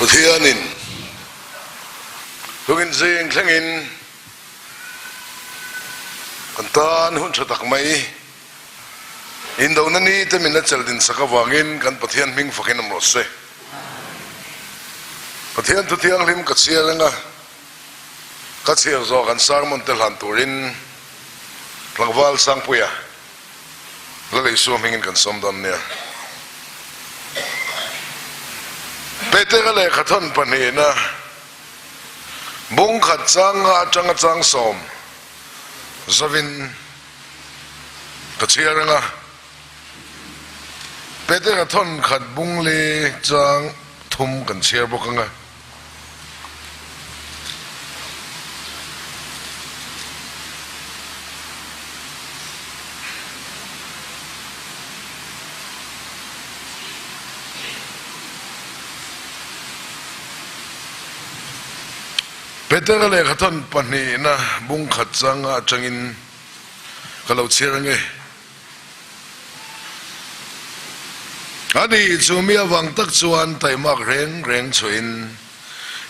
Pathianin tukin zing thlengin kan tan hun tha tak mai indona ni te min la chelh din sak avangin kan Pathian hming fakin awm rawh se. Pathian thu thianghlim ka chhiar reng a, ka chhiar zawh kan sermon te hlan turin Tlangval Sangpuia Laleisua hmingin kan sawm dawn nia. Petera lehkha thawn pahnihna bung khat chang nga atanga chang sawm zavin ka chhiar anga Petera thawn khat bung li chang thum kan chhiar bawk anga. Petera lehkha thawn pahnihna bung khat changa atangin ka lo chhiar ange. Ani chu mi avang tak chuan taimak reng reng chhuahin,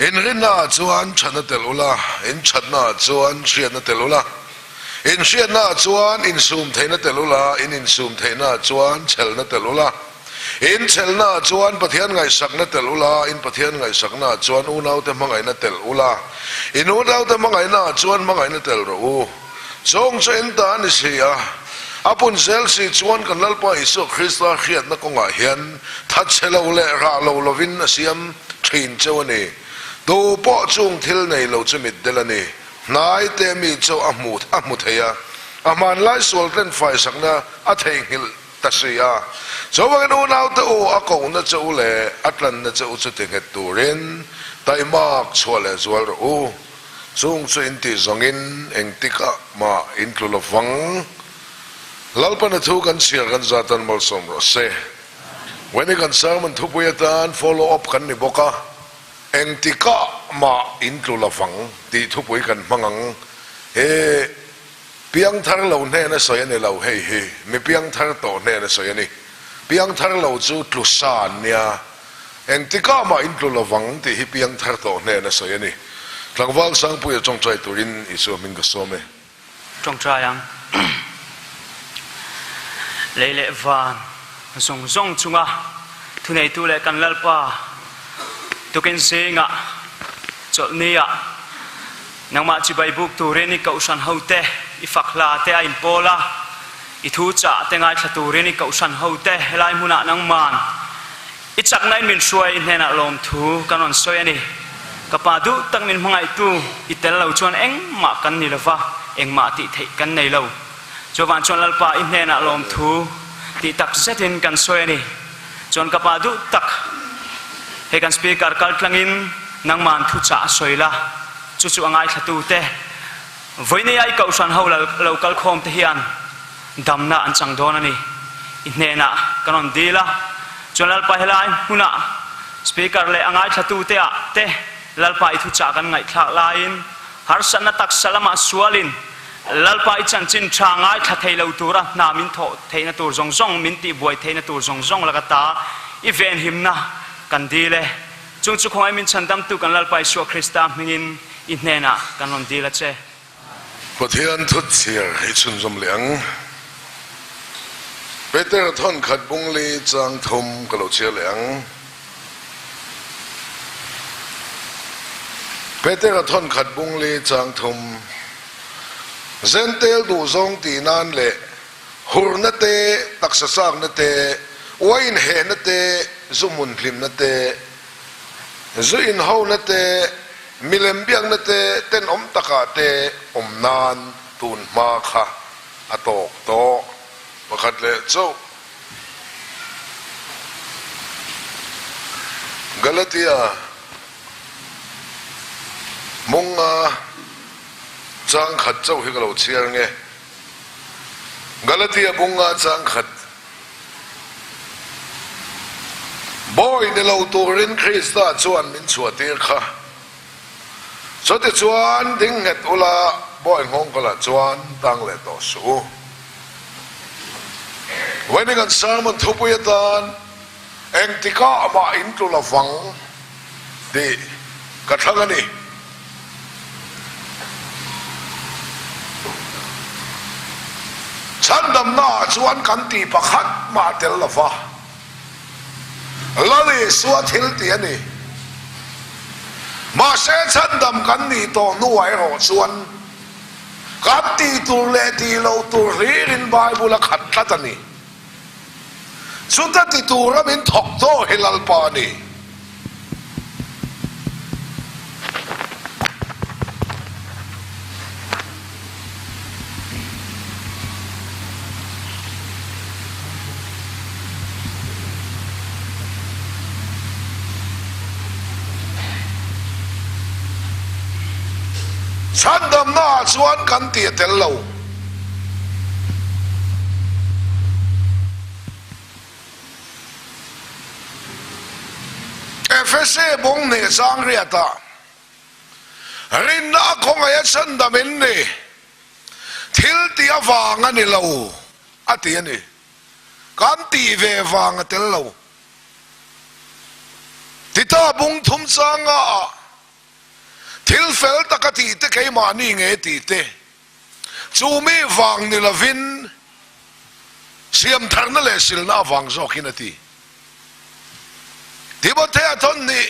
Inrinnaah chuan thatna tel ula, inthatnaah chuan hriatna tel ula, inhriatnaah chuan insum theihna tel ula, in insum theihnaah chuan chhelna tel ula, inchelnaah chuan Pathian ngaihsakna tel ula, in Pathian ngaihsaknaah chuan unaute hmangaihna tel ula, in unaute hmangaihnaah chuan hmangaihna tel rawh u. Chawng chu en ta a ni si a, a pun zel si chuan kan Lalpa Isua Krista hriatna kawngah hian thatchhe lo leh rah lo lovin a siam thin cheu a ni. Tu pawh chung thil nei lo chu mitdel a ni. Hnai te mi chu a hmu a hmu thei a, a hmanlai sual tlen faisakna a theihnghilh ta si a. Chuvangin unaute u, a kohna che u leh a tlanna che u chu ti nghet turin taimak chhuah leh zual rawh u. Chung chu in tih zawngin engtikah mah in tlu lo vang. Lalpana thu kan chhiar kan zatan malsawm rawh se. Weni kan sermon thupui atan follow up kan ni bawk a, engtikah mah in tlu lo vang tih thupui kan hmang ang. He piangthar lo hnena sawi a ni lo hei hi, mi piangthar tawh hnena sawi a ni. Piangthar lo chu tlu sa an nia. Engtikah mah in tlu lovang tih hi piangthar tawh hnen a sawi a ni. Tlangval Sangpuia tawngtai turin Isua hming ka sawm e. Tawngtai ang. Lei leh van zawng zawng chunga thuneitu leh kan Lalpa tukin zingah chawlhniah nangmah chibai buk turin i kohhran hote i fak hla te a inpawl a, I thu chah te ngaithla turin i kohhran ho te helai hmunah nangman i chakna in min hruai i hnenah lawmthu kan rawn sawi a ni. Ka pa duh tak min hmangaihtu i tel lo chuan engmah kan ni lova, engmah tih theih kan nei lo. Chuvang chuan Lalpa i hnenah lawmthu tih tak zetin kan sawi a ni. Chuan ka pa duh tak hei kan speaker kal tlangin nangman thu chah a sawi la, chu chu a ngaithlatu te Vawinia i kohhran ho lo kal khawm te hian damna an chang dawn a ni. I hnenah kan rawn dil a, chuan Lalpa helai hmunah Speaker leh a ngaithlatute ah te Lalpa i thuchah kan ngaihthlak laiin harsatna taksa lamah sualin Lalpa i chanchin tha ngaithla thei lo tura hna min thawh theihna tur zawng zawng min tihbuai theihna tur zawng zawng laka ta i venhimna kan dil e. Chung chu khawngaih min chhandamtu kan Lalpa Isua Krista hmingin i hnenah kan rawn dil a che. Pathian thutchhiar hi chhunzawm leh ang. Peter thawn khat bung li chang thum ka lo chhiar leh ang. Peter thawn khat bung li chang thum Zentel duhzawng tih nan leh Hurna te, taksa chakna te, uain hehna te, zu hmun hlimna te, zu inhona te, milem biakna te, tenawm takah te awm nan tun hma kha a tawk tawh. Pakhat leh chauh. Galatia munga chang khat chauh hi ka lo chhiar nge. Galatia bunga chang khat Bawi ni lo turin Krista chuan min chhuahtir kha. Chutichuan ding nghet ula bawi nghawng kalah chuan tang leh tawh suh u. Vawiin kan sermon thupui atan engtikah mah in tlu lovang. Tih ka thlang a ni. Chhandamna ah chuan kan tih pakhat mah tel lo va, Lal Isua thil tih a ni. Mahse chhandam kan nih tawh hnuah erawh chuan kan tih tur leh tih loh tur hlirin Bible a khat tlat a ni. Chuta ti tura min thawk tawh hi Lalpa a ni. Chhandamna ah chuan kan tih a tel lo. Efese bawng hneh chang riatah rinna a khawngaih a chhandam in ni, thil tih avang a ni lo a ti a ni. Kan tih ve vang a tel lo. Tita bung thum changa ah thil fel taka tih te keimahni nge tih te Chu mi vang ni lovin siamtharna leh silna avang zawkin a ti. Timothea thawnhnih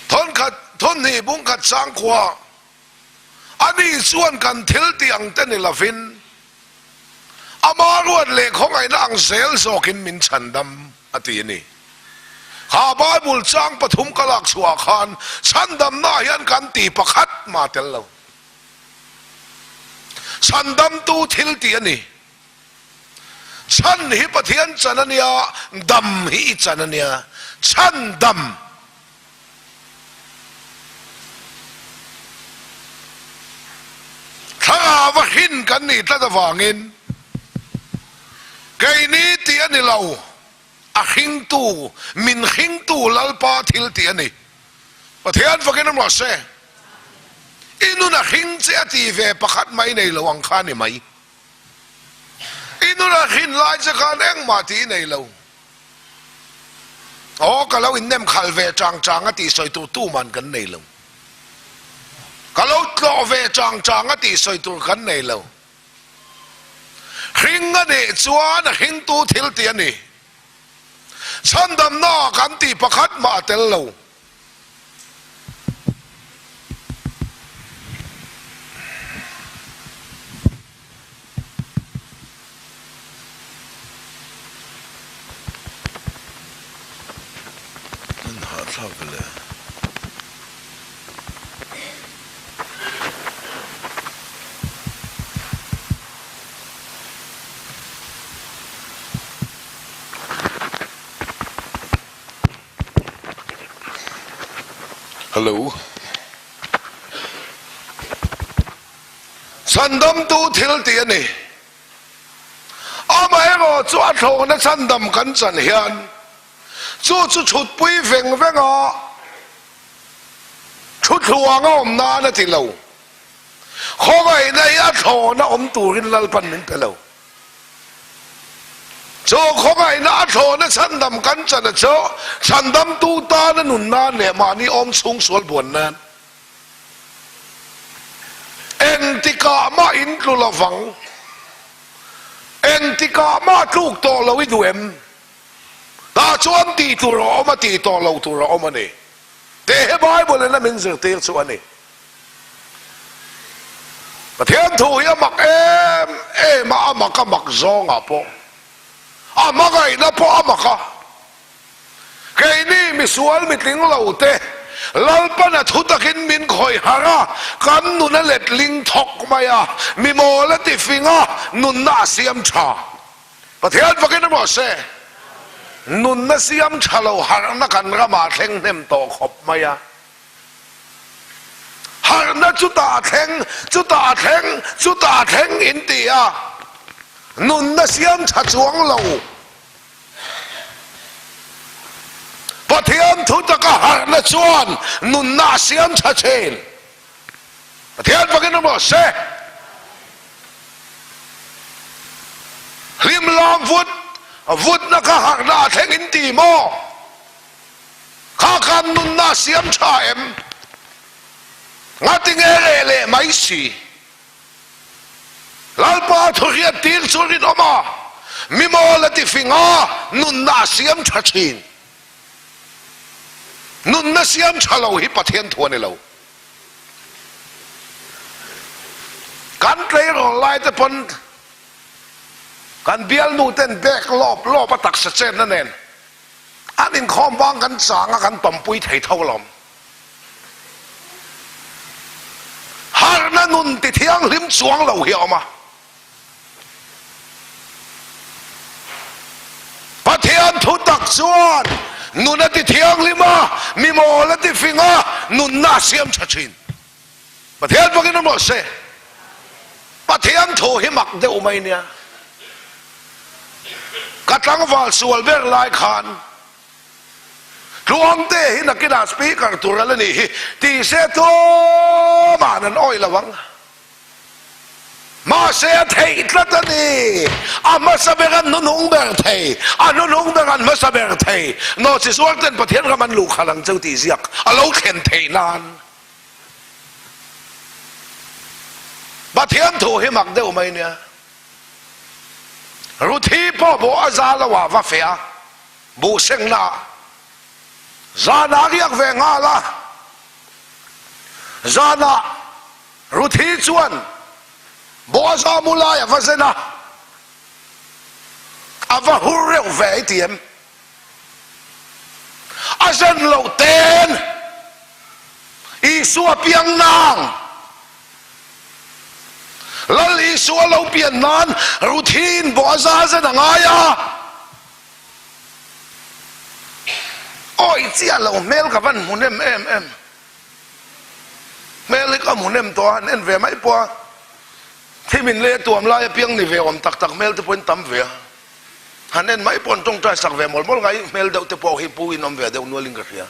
thawnkhat thawnhnih bungkhat sangkhua ani chuan kan thil tih ang te ni lovin ama ruat leh khawngaihna ang zel zawkin min chhandam a ti a ni. Kha Bible chang pathum ka lak chhuah khan chhandamna hian kan ti pakhat mah tel lo. Chhandamtu thil tih a ni. Chhan hi Pathian chan a nia, dam hi i chan a nia. Chhandam. Thlarau a hrin kan nih tlat avangin keini tih a ni lo, a hringtu, min hringtu Lalpa thil tih a ni. Pathian fakin awm rawh se. I nun a hring che a ti ve pakhat mai nei lo ang kha a ni mai. I nun a hrin lai che khan engmah tih i nei lo. Aw ka lo innem khal ve chang chang a tih sawi tur tuman kan nei lo. Ka lo tlawh ve chang chang a tih sawi tur kan nei lo. Hring a nih chuan a hringtu thil tih a ni. Chhandamna kan tih pakhat mah a tel lo. An hahthlak ve le. Hello. Chhandamtu thil tih a ni. Amaherawh chu a thlawhna chhandam kan chan hian chu chu chhutpui veng venga thu thluang a awm nan a ti lo. Khawngaihna hi a thlawhna awm turin Lalpan min pe lo. Chu khawngaihna a thlawhna chhandam kan chan a chu chhandamtu tana nun nan leh mahni awm chhung sual buan nan. Engtikah mah in tlu lovang. Engtikah mah tluk tawh lo i duh em? Tah chuan tih tur a awm a, tih tawh lo tur a awm a ni. Tih hi Bible in a min zirtir chu a ni. Pathian thu hi a mak em em a, a mak a mak zawngah pawh a hmangaihna pawh a mak a. Keini misual mitling lo te Lalpan a thu takin min khawih harh a, kan nun a letling thawk mai a, mi mawl a ti fing a, nunna a siam tha. Pathian fakin emaw se, nunna siam tha lo harhna kan ramah thleng hnem tawh khawp mai a. Harhna chutah a thleng, chutah a thleng, chutah a thleng in ti a, nunna siam tha chuang lo. Pathian thu taka harhna chuan nunna a siam tha thin. Pathian fakin awm rawh se. Hlim lam vut, vutna kha harhna a thleng in ti maw? Kha khan nunna a siam tha em? Ngatinge reh leh mai si? Lalpa thu hriat tir chu rinawm a, mi mawl a ti fing a, nunna a siam tha thin. Nunna siam tha lo hi Pathian thu a ni lo. Kan tleirawl lai te pawn kan bialnu ten bag lawp lawp a taksa chenna nen an inkhawm vang kan chang a kan tawmpui thei tho alawm. Harhna nun ti thianghlim chuang lo hi a awm a. Pathian thu tak chuan nun a ti thianghlim a, mi mawl a ti fing a, nunna a siam tha thin. Pathian bawkin awm rawh se. Pathian thu hi mak deuh mai nia. Ka tlangval sual ber lai khan Tluangte hi nakinah speaker tur a la nih hi ti se tumah an awih lo ang. Mahse a theih tlat a ni. A hmasa ber an hnuhnung ber thei, a hnuhnung ber an hmasa ber thei. Nawhchi zuar ten Pathian ram an luh khalh ang cheu tih ziak a lo thlen theih nan. Pathian thu hi mak deuh mai nia. Ruthi pawh bawh a za lo ah va feh a, buh sengna ah zanah a riak ve nghal a. Zanah Ruthi chuan Boaza mu lai a va zen a, a va hur reuh ve i ti em? A zen loh ten Isua piang nang. Lal Isua lo pian nan Ruthiin Boaza zen a ngai a. Awih chiah lo hmel ka van hmu nem em em. Hmel hi ka hmu nem tawh a, an en ve mai pawh a, thim in lei a tuam lai apiang ni ve awm tak tak hmel te pawhin tam ve a, han en mai pawh an tawngtai sak ve mawl mawl ngai hmel deuh te pawh hi pu in awm ve deuh nual in ka hria.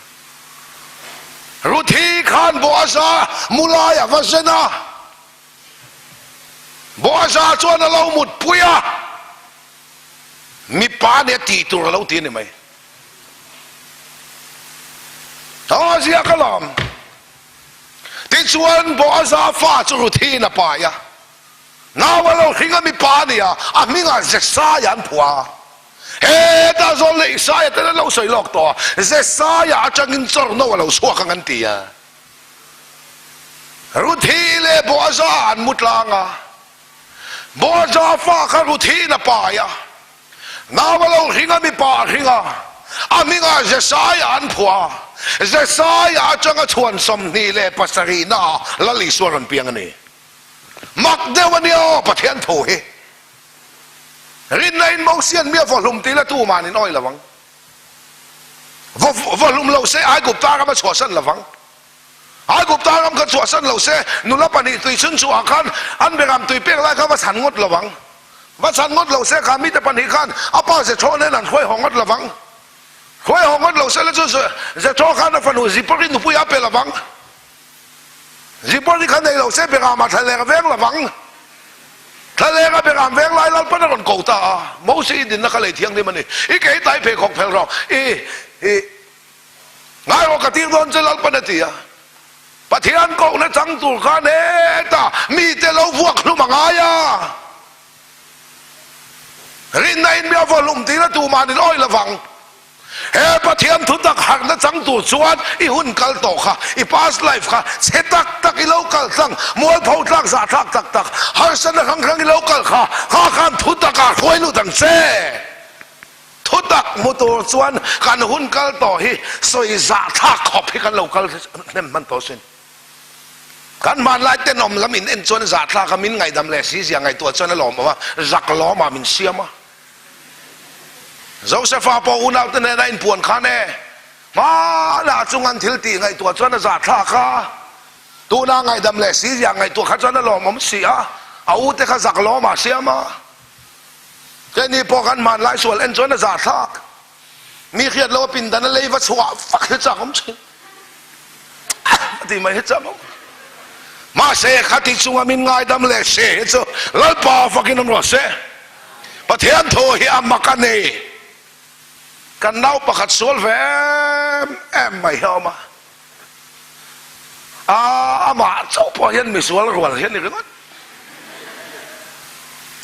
Ruthi khan Boaza mu lai a va zen a, Boaza chuan a lo mutpui a, mipa nia tih tur a lo ti a ni mai. A ziak alawm. Tichuan Boaza fa chu Ruthiin a pai a, nau a lo hring a mipa a ni a, a hmingah Jesaia an phuah a. Hetah zawn leh Isaia ten an lo sawi lawk tawh a, Jesaia atangin chawrno a lo chhuak ang an ti a. Ruthi leh Boaza an mu tlang a, Boaza fa kha Ruthiin a pai a, Nau a lo hring a, mipa a hring a, a hmingah Jesaia an phuah a, Jesaia atanga chhuan 27 naah Lal Isua rawn piang a ni. Mak deuh a nia aw Pathian thu hi. Rinna in Mosian mi a vawhlum tih la tuman in awih lo ang. Vawhlum lo se Aigupta ram a chhuahsan lo vang. Aigupta ram kha chhuahsan lo se, nula pahnih tui chhun chhuah khan an beram tui pek lai kha va chhan ngawt lo ang. Va chhan ngawt lo se kha mite pahnih khan a pa Zethro nen an hruai haw ngawt lo ang. Hruai haw ngawt lo se la chu Zethro khan a fanu Zipori nupui a pe lo ang. Zipori kha nei lo se beramah thlaleng a veng lo ang. Thlaleng a beram veng lai Lalpan a rawn ko ta a, Moses i dinna kha lei thianghlim a ni. I ke i tai pheikhawk phel rawh. I, i. Ngai rawh ka tir dawn che Lalpan a ti a. Pathian kohna chang tur khan hetah mite lo vuak hlum a ngai a. Rinna in mi a vaw hlum tir a tuman in awih lovang. He Pathian thutak harhna chang tur chuan i hun kal tawh kha, i past life kha chhe tak tak i lo kal tlang, mualpho tlak zahthlak tak tak, harsatna hrang hrang i lo kal kha, kha khan thutak ah hruai lut ang che. Thutak hmu tur chuan kan hun kal tawh hi sawi zahthlak khawp hi kan lo kal hnem hman tawh sin. Kan hmanlai tenawm lam in en chuan zahthlak a min ngaihdam leh si zia ngaihtuah chuan a lawmawm a, zak lawmah min siam a. Josefa pawh unaute hnena inpuan khan e, hmanah chung an thil tih ngaihtuah chuan a zahthlak a, tuna ngaihdam leh si zia ngaihtuah kha chuan a lawmawm si a, a ute kha zak lawmah a siam a. Keini pawh kan hmanlai sual en chuan a zahthlak. Mi hriat lo a pindan a lei va chhuah fak hi chak awm thin. A ti mai hi chak awm. Mahse khati chunga min ngaidam leh se hi chu Lalpa fakin awm rawh se. Pathian thaw hi a mak a nei. Kan nau pakhat sual ve em em mai hi a awm a, a amah chauh pawh hian misual rual hi a ni ringawt.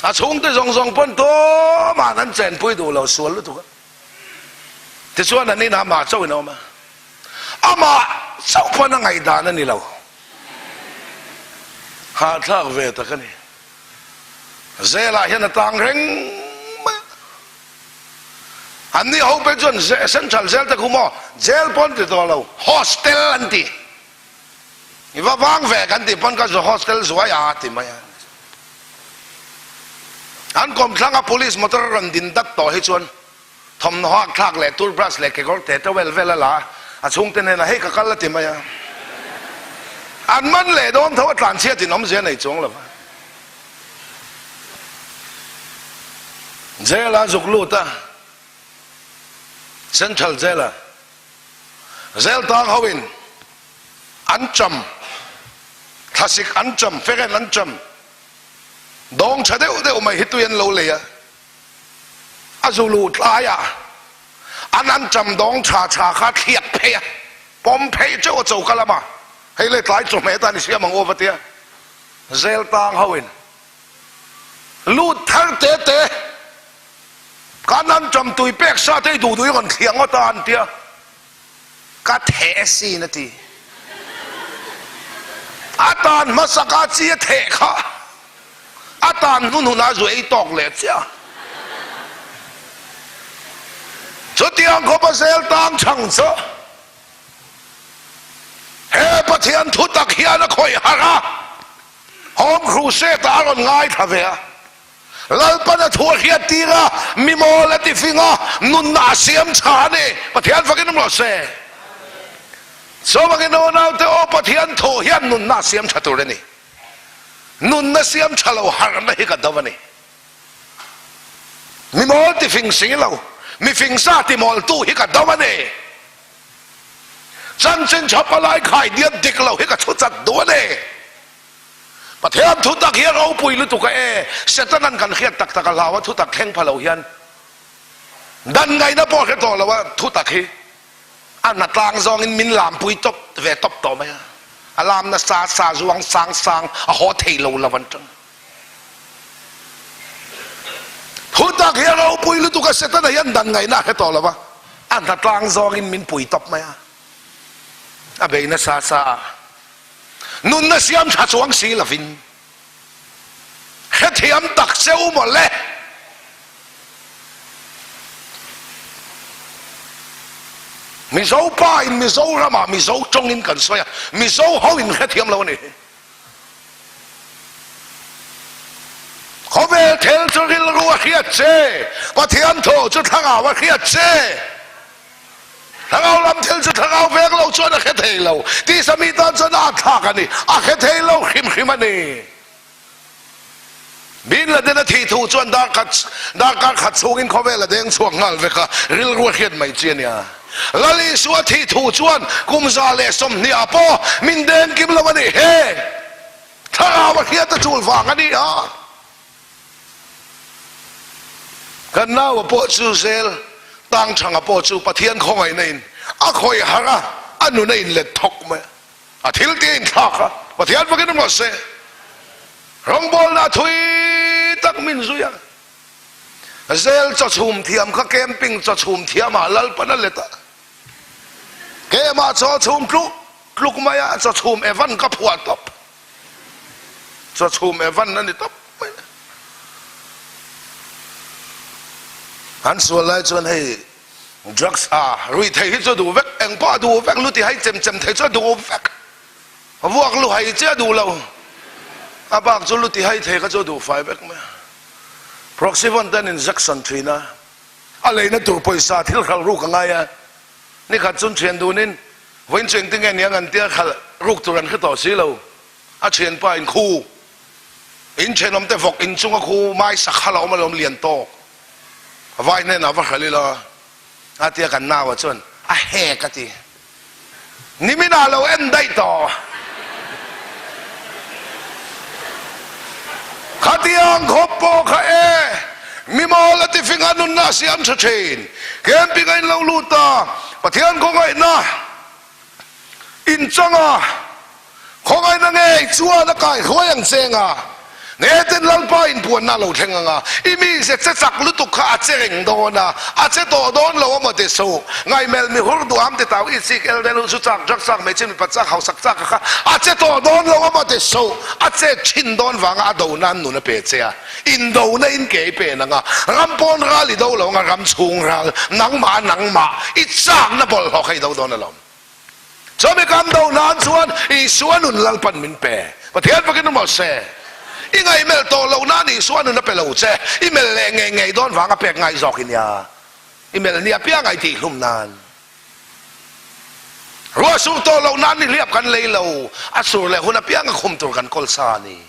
A chhungte zawng zawng pawn tumah an chenpui duh lo sual lutuk a. Tichuan an inah amah chauhin a awm a, amah chauh pawn a ngaihdan a ni lo. Hahthlak ve tak a ni. Zelah hian a tang reng mai a. An ni ho pek chuan Central Jail te khu maw Jail pawn ti tawh lo, Hostel an ti. I va vang ve kan tih pawn ka zu hostel zuai a ti mai a. An kawmthlanga police motor a rawn din dat tawh hi chuan thawmhnaw hak thlak leh toothbrush leh kekawr te towel vel a la a, a chhungte hnenah hei ka kal a ti mai a. An man leh dawn tho a tlanchhiat in awmzia nei chuang lo va. Jail a zuk lut a, Central Jail a Jail tang ho in an cham, thlasik an cham, feren an cham, dawng tha deuh deuh mai hi tui an lo lei a, a zu luh tlaiah an an cham dawng tha tha kha thliak phei a, pawm phei teuh a choka lama hei le tlai chawhmeh atan i siam ang u a va ti a, Zel tang ho in lut thar te te kan an cham tui pek sa te i duh duh i rawn thliah ngawt a an tia. Ka theh sin a ti. A tan hmasak a chi a theh kha a tan hnunhun a zu ei tawk leh chiah. Chutiang khawp a zel tang chhang chu he Pathian thu tak hian a khawih harh a, Home Crusade ah a rawn ngaithla ve a. Lalpan a thu a hriat tir a, mi mawl a ti fing a, nunna a siam tha a ni. Pathian fakin awm rawh se. Chuvangin aw naute aw Pathian thu hian nunna a siam tha tur a ni. Nunna siam tha lo harhna hi ka do a ni. Mi mawl ti fing si lo, mi fing sa ti mawltu hi ka do a ni. Chanchin tha palai khai diat dik lo hi ka thu chat duh a ni. Pathian thutak hi a ropui lutuk a e, Setanan kan hriat tak tak a hlau a, thutak thleng pha lo hian dan ngaihna pawh hre tawh lo a, thutak hi a hna tlang zawngin min lampui tawp ve tawp tawh mai a, a lam nasa sa zuang sang sang a haw thei lo lo an tang. Thutak hi a ropui lutuk a, Setana hian dan ngaihna a hre tawh lo a, a hna tlang zawngin min pui tawp mai a, a bei nasa sa a. Nunna siam tha chuang si lovin hrethiam tak che u maw le. Mizo pa in Mizoram ah Mizo tawng in kan sawi a, Mizo ho in hrethiam lo a ni. Khawvel thil chu rilru a hriat che, Pathian thu chu thlarau a hriat che. Thlarau lam thil chu thlarau vek lo chuan a hre thei lo. Tisa mi tan chuan a thlak a ni. A hre thei lo hrim hrim a ni. Bin Laden a thih thu chuan darkhat darkar khat chhungin khawvel a deng chhuak nghal vek a, rilru a hriat mai chi a nia. Lal Isua thih thu chuan kum 120 ah pawh min deng kim lo a ni. He thlarau a hriat a tul vang a ni a. Kan naua pawh chu zel tangthanga pawh chu Pathian khawngaihna in a khawih harh a, a nun a inlet thawk mai a, a thil tih a inthlak a, Pathian fakin awm rawh se. Rawngbawlna a thui tak min zui a, zel chaw chhum thiam kha camping chaw chhum thiamah Lalpan a let a, keimah chaw chhum tluk tluk mai a, chaw chhum Evan ka phuah tawp. Chaw chhum Evan a ni tawp mai. An sual lai chuan hei drugs a rui thei hi chu a duh vek, eng pawh a duh vek, lu ti hai chem chem thei chu a duh vek, vuak lu hai chiah a duh lo, a bak chu lu ti hai thei kha chu a duh fai vek mai a. Proxyvon te an injection thin a, a leina tur pawisa thil hralh ruk a ngai a, nikhat chun thian dunin Vawiin chu engtin nge niang an tia khalh ruk tur an hre tawh si lo. A thianpa in khu in thenawm te vawk in chunga khu mai sakha la awm alawm lian tawk vai hnenah va hralh ila a tia kan naua chuan a hek a ti. Niminah lo en daih tawh. Khatiang khawp pawh kha e. Mimawl a tifing a nunna a siam tha thin. Camping a in lo lut a, Pathian khawngaihna inchang a, khawngaihna ngei chuan a kaihruai ang che nga, ngetin Lalpa inpuanna a lo thleng ang a, i mize che chak lutuk kha a che reng dawn a, a che tawh dawn lo a maw ti suh. Ngaihmelh mi hur duham ti tau i chik el del u chu chak drug chak hmeichhe mipa chak hausak chak kha a che tawh dawn lo a maw ti suh. A chet thin dawn vanga a do nan nun a pe che a. Indona in ke i pen anga, ram pawn ral i do lo anga, ram chhung ral nangmah nangmah i chakna bawlhhlawh kha i do dawn alawm. Chumi kan do nan chuan Isua nun Lalpan min pe. Pathian fakin awm rawh se. I ngaihmelh tawh loh nan Isua nun a pe lo che. I melh leh ngei ngei dawn vanga pek ngai zawk i nia. I melh nia piang a i tihhlum nan. Ruah sur tawh loh nan nihliap kan lei lo. A sur leh hun apiang a khum tur kan kawl sa a ni.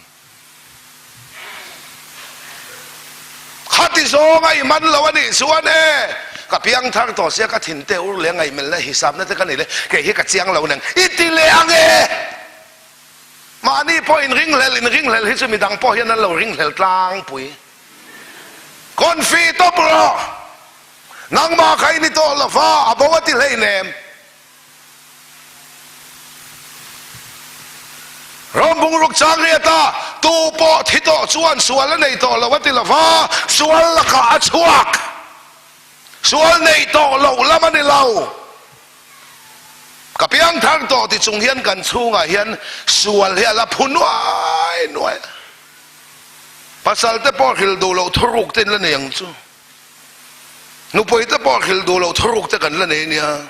Khati zawng a i man lo a nih chuan e, ka piang thar tawh sia ka thin te ur leh ngaihmelna hisapna te ka nei le, kei hi ka chiang lo neng i ti leh ang e. Mahni pawh inringhlel inringhlel hi chu midang pawh hian an lo ringhlel tlangpui. Confi tawp rawh, nangmah kha i ni tawh lo va, a bo a ti hleinem. Ram bungruk chang riat a, tu pawh thi tawh chuan sual a nei tawh lo a ti lo va, sual lakah a chhuak. Sual nei tawh loh lam a ni lo. Ka piang thar tawh ti chung hian kan chhungah hian sual hi a la phu nuai nuai a. Pasal te pawh hrilh duh loh thuruk te in la nei ang chu. Nupui te pawh hrilh duh loh thuruk te kan la nei nia.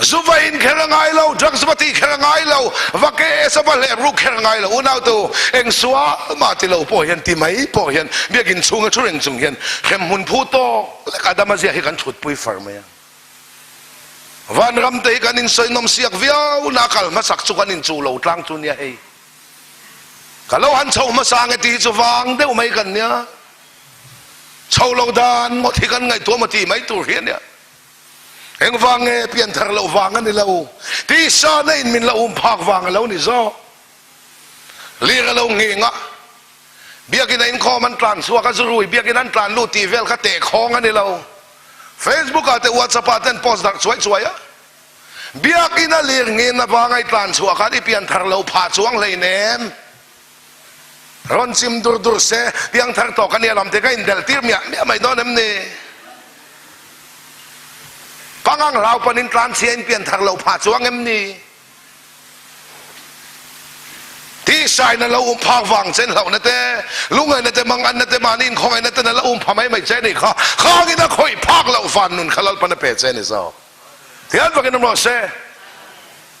Zu va in kher a ngai lo, drugs va tih kher a ngai lo, va KS a va hlep ruk kher a ngai lo. Unautu, eng sual mah ti lo pawh hian, ti mai pawh hian, biakin chhunga thu reng chung hian hremhmun phu tawk lek Adama zia hi kan thutpui far mai a. Vanram te hi kan insawi nawm siak viau na kal hmasak chu kan inchuh lo tlang chu nia hei. Ka lo han chho hmasa ange tih hi chu vang deuh mai kan nia. Chho lo dan ngawt hi kan ngaihtuah maw tih mai tur hi a nia. Engvang nge pianthar loh vang a ni lo, tisa na in min la um phak vang a lo ni zawk. Lir a lo nghing a, biakin a inkhawm an tlan chhuak a, zurui biakin an tlan lut tih vel kha tehkhawng a ni lo. Facebook ah te WhatsApp ah te an post darh chuai chuai a. Biakin a lir nghin avanga i tlan chhuah khan i pianthar lo phah chuang hleinem. Rawn chim dur dur se, piangthar tawh ka nia lam te ka indelh tir miah miah mai dawn em ni? Pangang hlau panin tlanchhia in pianthar lo phah chuang em ni? Tisain a lo um phak vang chen hlauhna te, lungaihna te, manganna te, mahni inkhawngaihna ten a la um pha mai mai che ni kha, khangin a khawih phak loh van nun kha Lalpan a pe che ni zawk. Thian vakin awm rawh se.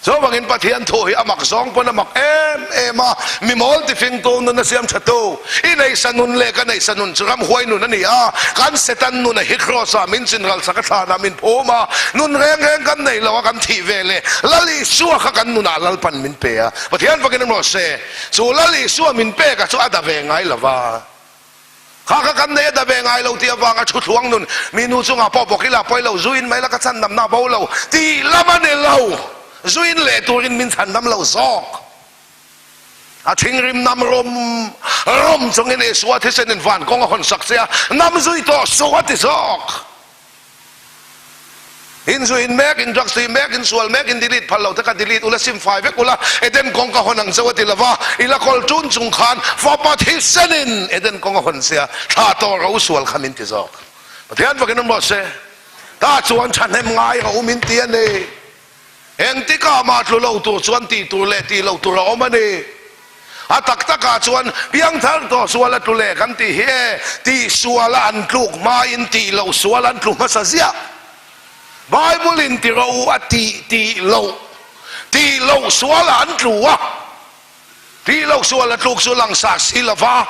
Chuvangin Pathian thu hi a mak zawng pawn a mak em em a, mi mawl tifingtu nun a siam tha tu. I neihsa nun leh ka neihsa nun chu ramhuai nun a ni a, kan Satan nun a hi Kraws ah min chinral sak a thlan ah min phum a, nun reng reng kan neih lo a kan thih ve leh Lal Isua kha kan nunah Lalpan min pe a, Pathian fakin awm rawh se. Chu Lal Isua min pek a chu a da ve ngai lo va. Kha kha kan nei a da ve ngai lo tih avanga thu thluang nun mi nu chungah pawh bawk ila pawi lo, zu in mai la ka chhandamna a bo lo tih lam a ni lo, zu in leh turin min chhandam lo zawk. A thinrim nam rawm rawm chungin Isua thisenin van kawng a hawn sak che a, nam zui tawh suh a ti zawk. In zu in mek, in drugs tui mek, in sual mek, in delete phal lo te kha delete ula, sim fai vek ula, Eden kawng ka hawn ang cheu a ti lova, i la kawl tun chung khan Fapa thisenin Eden kawng a hawn che a, thla tawh ro sual kha min ti zawk. Pathian fakin awm rawh se. Tah chuan thahnem ngai a awm in ti a ni. Engtikah mah tlu lo tur chuan tih tur leh tih loh tur a awm a ni. A tak takah chuan piangthar tawh sual a tlu leh kan tih hi e, tih suala an tluk hmain tih loh sual an tlu hmasa ziah. Bible in ti ro a tih tih loh, tih loh sualah an tlu a, tih loh sual a tluk chu langsar si lova.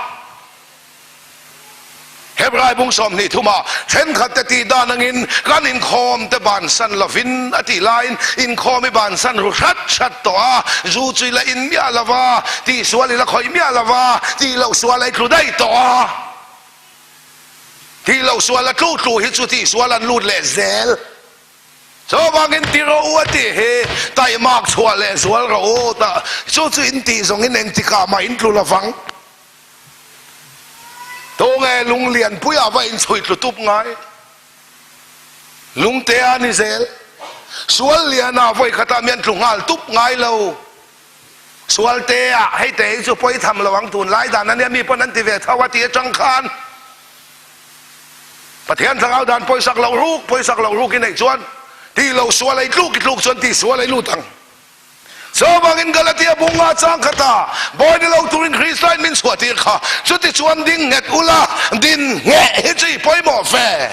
Hebrai bung 20 thumah thenkhat te tih dan angin kan inkhawm te bansan lovin a tih laiin inkhawm i bansan ru hrat hrat tawh a, zu chu i la in miah lo va, tihsual i la khawih miah lo va, tih loh sual a i tlu daih tawh a, tih loh sual a tlu tlu hi chu tihsual an lut leh zel. Chuvangin ti rawh u a tih hi taihmak chhuah leh zual rawh u ta chu chu in tih zawngin engtikah mah in tlu lovang. Tunge lunglianpuiah va inchhuih tlu tup ngai? Lungtea ni zel. Sual liana vawi khatah mian tlu nghal tup ngai lo. Sualtea hei te hi chu pawi tham lo ang tun lai dan ania mi pawn an ti ve tho a ti atang khan Pathian thlarau dan pawisak loh ruk pawisak loh ruk i neih chuan ti lo sual ei tluk i tluk chuan ti sual ei lut ang. Chuvangin Galatia bunga chang khata bawi ni lo turin Kristain min chhuahtir kha chuti chuan ding nghet ula, din ngheh hi chu i pawimawh fe.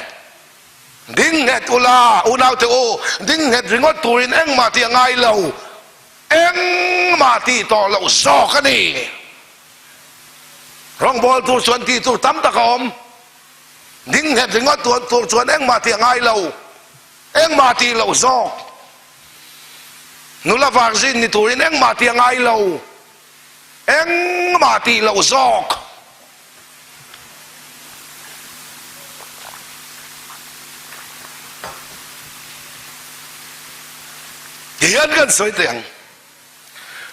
Ding nghet ula, unaute u, ding nghet ringawt turin engmah tih a ngai lo, engmah tih tawh loh zawk a ni. Rawngbawl tur chuan tih tur tam tak a awm, ding nghet ringawt tur chuan engmah tih a ngai lo, engmah tih loh zawk. Nula virgin ni turin engmah tih a ngai lo, engmah tih loh zawk. Tihian kan sawi teh ang,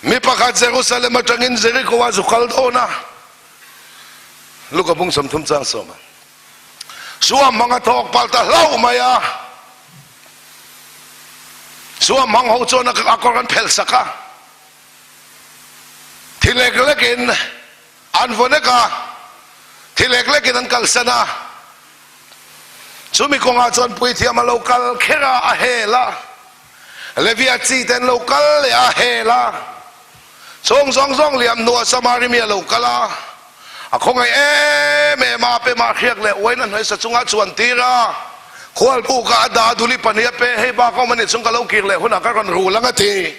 Mi pakhat Jerusalem atangin Jericho ah zu kal dawn a, Luka bung 30 chang sawm ah, Suamhmang a thawk palh ta hlauh mai a. Suamhmang ho chuan a kawr an phelh sak a, thi lek lekin an vaw nek a, thi lek lekin an kalsan a. Chumi kawngah chuan puithiam a lo kal kher a, a hel a. Levia chi te an lo kal leh a, a hel a. Chhung zawng zawng liam hnuah Samari mi a lo kal a, a khawngaih em em a, pemah hriak leh uain a hnuaisa chungah chuan tir a, khualbukah a dah a duli pahnih a pe, hei bak a awm a nih chung ka lo kir leh hunah ka rawn rul ang a ti.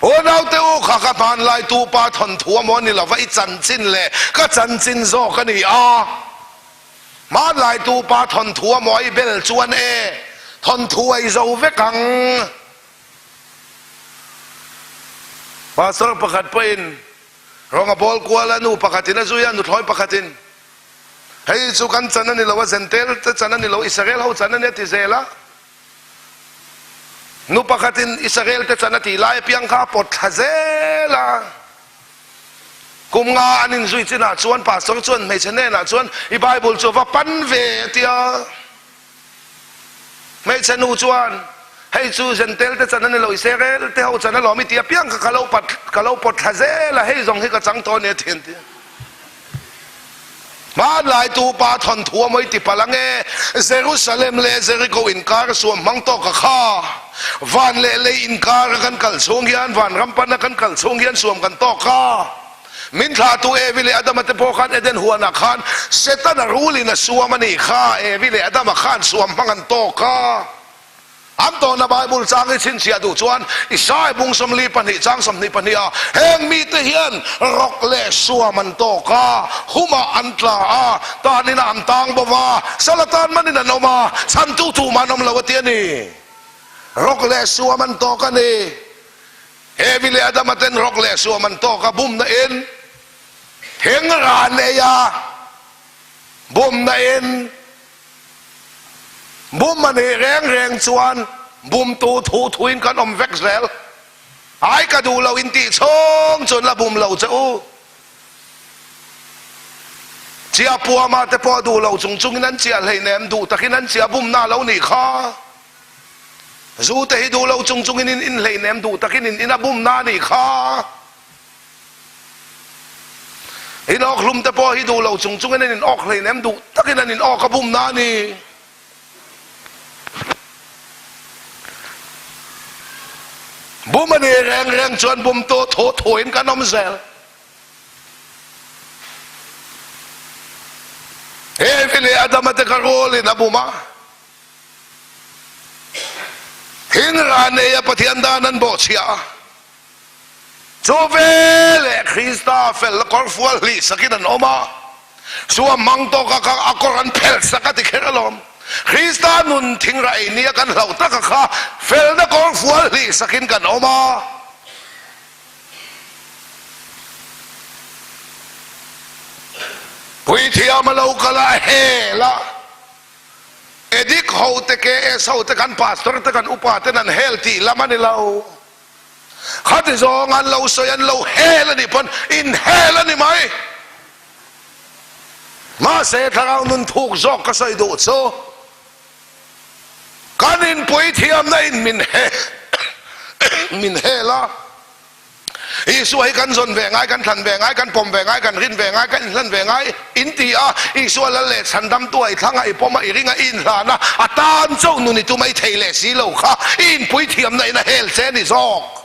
Aw naute u, kha ka hmanlai tu pa thawnthu a maw ni lova i chanchin leh ka chanchin zawk a ni a, hmanlai tu pa thawnthu a maw i bel chuan e, thawnthu a i zo vek ang. Pastor pakhat pawhin rawng a bawl kual a, nu pakhatin a zui a, nuthlawi pakhatin, Hei chu kan chan a ni lo a, Zentel te chan a ni lo, Israel ho chan a nia ti zel a. Nu pakhatin Israel te chan a tih lai apiang kha a pawt thla zel a. Kum nga an inzui chinah chuan pastor chuan hmeichhe hnenah chuan, I Bible chu va pan ve a ti a. Hmeichhe nu chuan, Hei chu Zentel te chan a ni lo, Israel te ho chan alawm i ti apiang kha ka lo pat, ka lo pawt thla zel a, hei zawng hi ka chang tawh a ni a ti an ti. Hmanlai tu pa thawnthu a mawi ti palh ang e, Jerusalem leh Jericho inkar suam hmang tawk a kha. Van leh lei inkar a kan kal chhung hian, vanram pan a kan kal chhung hian suam kan tawk a. Min thlahtu Evi leh Adama te pawh khan Eden huanah khan Setana rulin a suam a nih kha. Evi leh Adama khan suam hmang an tawk a. An tawhna Bible chang hi chhinchhiah duh chuan Isaiah bung 42 chang 22 ah heng mite hian rawk leh suam an tawk a, humah an tla a, tanin ah an tang bo va, sal atan manin an awm a, chhantu tumah an awm lo a ti a ni. Rawk leh suam an tawk a ni. Evi leh Adama ten rawk leh suam an tawk a, bumna in thing ran ei a, bumna in bum a nih reng reng chuan bumtu thu thuin kan awm vek zel. Ai ka duh lo in tih chhung chuan la bum lo che u. Chiah puama te pawh duh lo chung chungin an chiah hleinem, duh takin an chiah bumna a lo nih kha. Zu te hi duh lo chung chungin in in hleinem duh takin in in a bumna a nih kha. In awk hlum te pawh hi duh lo chung chungin an in awk hleinem duh takin an in awk a bumna a ni. Bum a ni reng reng chuan bum tawh thaw thaw in kan awm zel. Evi leh Adama te kha rawl in a bum a. Thing rah neia Pathian dan an bawhchhiah a, chu veleh Krista felna kawrfual hlih sakin an awm a, chu a hmang tawka kha a kawr an phelh sak a ti kher alawm. Krista nun thing rah ei nia kan hlauh taka kha felna kawrfual hlih sakin kan awm a. Puithiam a lo kal a, a hel a. Addict ho te, KS ho te, kan pastor te, kan upa ten an hel tih lam a ni lo. Khati zawng an lo sawi, an lo hel a nih pawn in hel a ni mai. Mahse thlarau nun thuk zawk ka sawi duh chu kan inpui thiamna in min min hel a. Isua hi kan zawn ve ngai, kan thlan ve ngai, kan pawm ve ngai, kan rin ve ngai, kan inhlan ve ngai in ti a. Isua lal leh chhandamtu a i thlang a, i pawm a, i ring a, i inhlan a, a tan chauh nun i tum a, i thei leh si lo kha i inpui thiamna in a hel che ni zawk.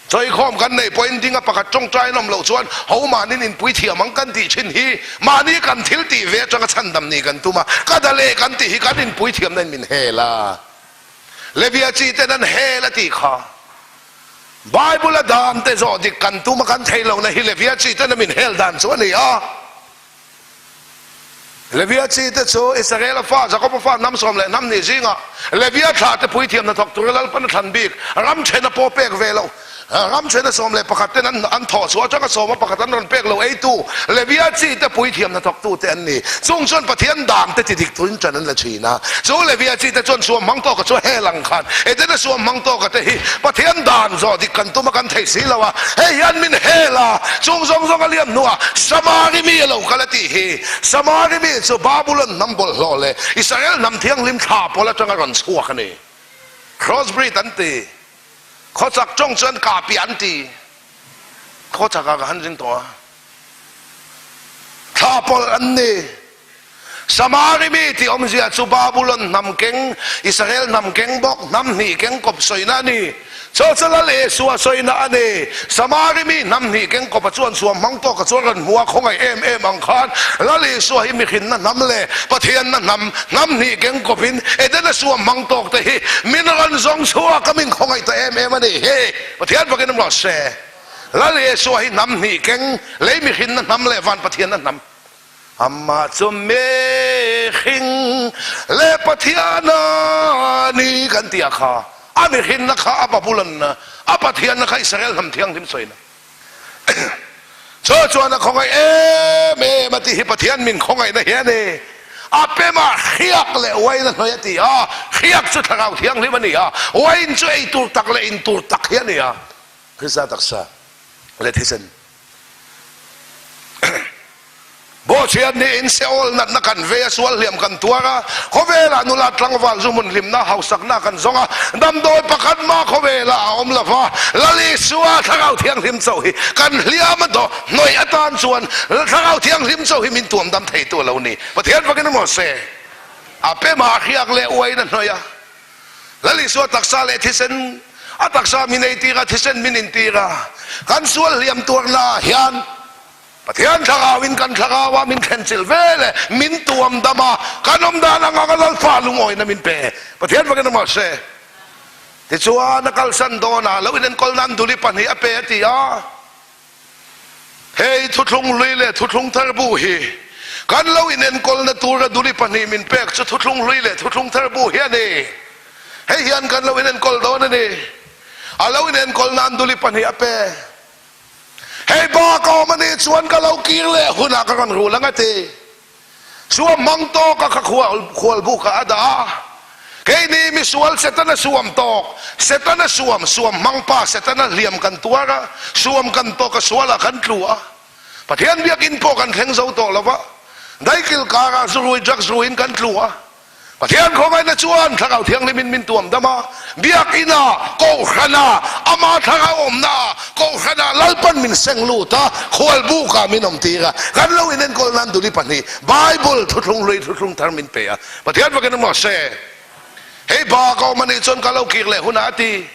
Chawikhawm kan neih pawhin dinga pakhat tawngtai an awm loh chuan ho mahnin inpui thiam ang kan tih thin hi mahni kan thil tih ve atanga chhandam ni kan tum a, ka da leh kan tih hi kan inpui thiamna in min hel a. Levia chi ten an hel a tih kha. Bible a dan te zawh dik kan tum a kan theih lohna hi Levia chi ten a min hel dan chu a ni a. Levia chi te chu Israela fa Jakoba fa hnam sawm leh hnam hnih zingah Levia thlah te puithiam hnathawk tura Lalpan a thlan bik ram thena pawh pek ve lo ram thena 11 ten an thawh chhuah atanga sawma pakhat an rawn pek lo eitu Levia chi te puithiam hnathawk tu te an ni. Chung chuan Pathian dan te ti dik turin ṭan an la ṭhin a. Chu Levia chi te chuan suam hmang tawka chu hel ang khan Edena suam hmang tawka te hi Pathian dan zawh dik kan tum a kan thei si lo a, hei hian min hel a, chung zawng zawng a liam hnuah Samari mi a lo kal a tih hi. Samari mi chu Babulon hnam bawlhhlawh leh Israel hnam thianghlim thla pawl aṭanga rawn chhuak a ni. Crossbreed an ti. Khawchak ṭawng chuan kahpiah an ti. Khawchakah ka han zing tawh a. Thla pawlh an ni. Samari mi tih awmzia chu Babulon hnam keng, Israel hnam keng bawk, hnam hnih keng kawp sawina a ni. Chaw chu Lal Esua sawina a ni. Samari mi hnam hnih keng kawpa chuan suam hmang tawka chuan rawn hmu a, khawngaih em em ang khan Lal Isua hi mihrinna hnam leh Pathianna hnam, hnam hnih keng kawpin Edena suam hmang tawk te hi min rawn zawng chhuak a, min khawngaih ta em em a ni hi. Pathian fakin rawh se. Lal Isua hi hnam hnih keng, lei mihrinna hnam leh van Pathianna hnam. Amah chu mihring leh Pathian a ni kan tih a kha, a mihrinna kha a Babulon-na, a Pathianna kha Israel hnam thianghlim sawina. Chu chuan a khawngaih em em a tih hi Pathian min khawngaihna hi a ni. A pemah hriak leh uain a hnawih a ti a, hriak chu thlarau thianghlim a ni a, uain chu ei tur tak leh in tur tak hi a ni a. Krista taksa leh thisen Bawhchhiat niin Seol natna kan vei a, sual hliam kan tuar a, khawvelah nula tlangval zu hmun hlimna hausakna kan zawng a, damdawi pakhat mah khawvelah a awm lo va, Lal Isua Thlarau Thianghlim chauh hi kan hliam a dawh hnawih atan chuan Thlarau Thianghlim chauh hi min tuam dam theitu a lo ni. Pathian fakin a maw se a pemah hriak leh uain a hnawih a. Lal Isua taksa leh thisen, a taksa min eitir a, thisen min intir a, kan sual hliam tuarna ah hian Pathian thlarauin kan thlarauah min thlenchilh ve leh min tuam dam a, kan awm dan ang anga Lalpa lungawina min pe. Pathian fakin a mahse. Tichuan a kalsan dawnah lo inenkawl nan duli pahnih a pe a ti a. Hei thuthlung hlui leh thuthlung thar bu hi kan lo inenkawlna tura duli pahnih min pek chu thuthlung hlui leh thuthlung thar bu hi a ni. Hei hian kan lo inenkawl dawn a ni. A lo inenkawl nan duli pahnih a pe. Hei bak a awm a nih chuan ka lo kir leh hunah ka rawn rul ang a ti. Suam hmang tawk a kha khual buk ah a dah a. Keini misual Setana suam tawk, Setana suam, suam hmang pa Setana hliam kan tuar a, suam kan tawk a sual ah kan tlu a. Pathian biakinn pawh kan thleng zo tawh lo va, daikil kar ah zurui drugs ruiin kan tlu a. Pathian khawngaihna chuan Thlarau Thianghlim in min tuam dam a, Biakinn ah, Kohhran ah, Ama Thlarau awmna ah, Kohhran ah Lalpan min seng lut a, khualbuk ah min awm tir a, kan lo inenkawl nan duli pahnih Bible thuthlung hlui thuthlung thar min pe a, Pathian fakin a mawh se. Hei bak a awm a nih chuan ka lo kir leh hunah a ti.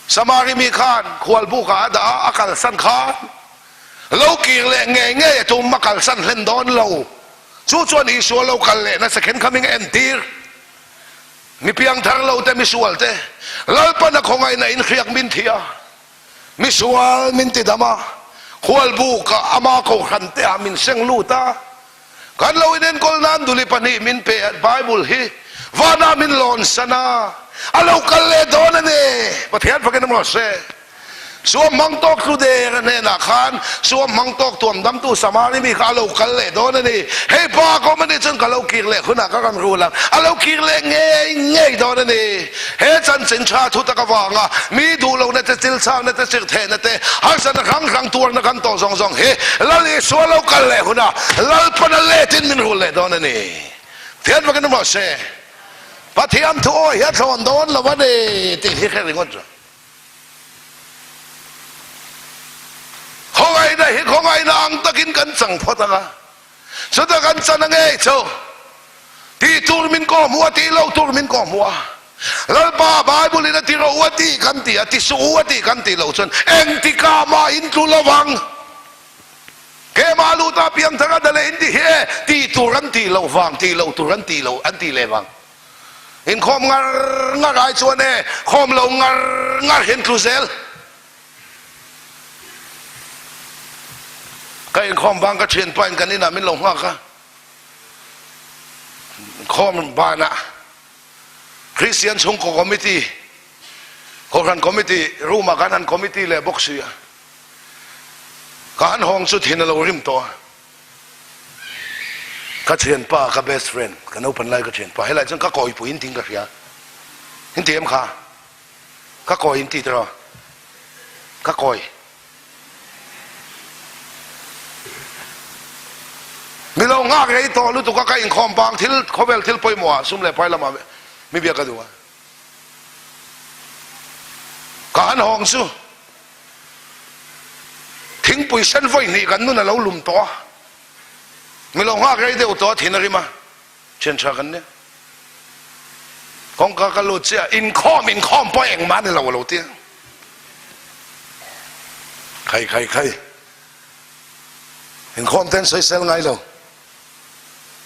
Samari mi khan khualbuk ah a dah a, a kalsan khan lo kir leh ngei ngei a tum, a kalsan hlen dawn lo. Chu chuan Isua lo kal leh nasa khen kha min entir. Mi piangthar lo te, mi sual te, Lalpan a khawngaihna in hriak min thi a, mi sual min ti dam a, khualbuk ah ama kohhran te ah min seng lut a, kan lo inenkawl nan duli pahnih min pe a, Bible hi vanah min lawn san a, a lo kal leh dawn a ni. Pathian fakin a maw se. Suam hmang tawk tlu der a hnenah khan suam hmang tawk tuam damtu Samari mi kha a lo kal leh dawn a ni. Hei pa ka awm a nih chuan ka lo kir leh hunah ka rawn rul ang. A lo kir leh ngei ngei dawn a ni. He chanchin tha thu tak avanga mi duh lohna te, chilchakna te, chirhthehna te, harsatna hrang hrang tuarna kan tawh zawng zawng hi Lal Isua lo kal leh hunah Lalpana letin min rul leh dawn a ni. Thian vakin rawh se. Pathian thu awi hi a thlawn dawn lo a ni tih hi hre ringawt rawh. Khawngaihna hi khawngaihna ang takin kan chang phawt ang a, chuta kan chan a ngei chu tih tur min kawh hmuh a, tih loh tur min kawh hmuh a, Lalpa Bible in a ti rawh u a tih kan tih a, ti suh u a tih kan tih loh chuan engtikah mah in tlu lo vang. Keimah luta piangthar a dale in ti hi e, tih tur an tih loh vang, tih loh tur an tih loh an tih leh vang. Inkhawm ngar ngar ai chuan e, khawm lo ngar ngar hian tlu zel. Ka inkhawm bang ka thianpa in kan inah min lo nghak a, inkhawm banah Kristian chhungkaw committee, Kohhran committee room ah khan an committee leh bawk si a, ka han hawng chu thin a lo rim tawh a. Ka thianpa, ka best friend, ka naupan lai ka thianpa, helai chuan ka kawipui in ting ka hria. In ti em kha? Ka kawi in ti tiraw? Ka kawi. Mi lo nghak rei tawh lutuk a, ka inkhawm bang thil, khawvel thil pawimawh ah sum leh pai lamah mi biak ka duh a. Ka han hawng chu Thingpui sen vawi hnih kan nun a lo lum tawh a, mi lo nghak rei deuh tawh a thin a rim a, thian tha kan nia. Kawngka ka lut chiah, inkhawm inkhawm pawh engmah a ni lo a lo ti a. Khai khai khai, inkhawm te an sawisel ngai lo,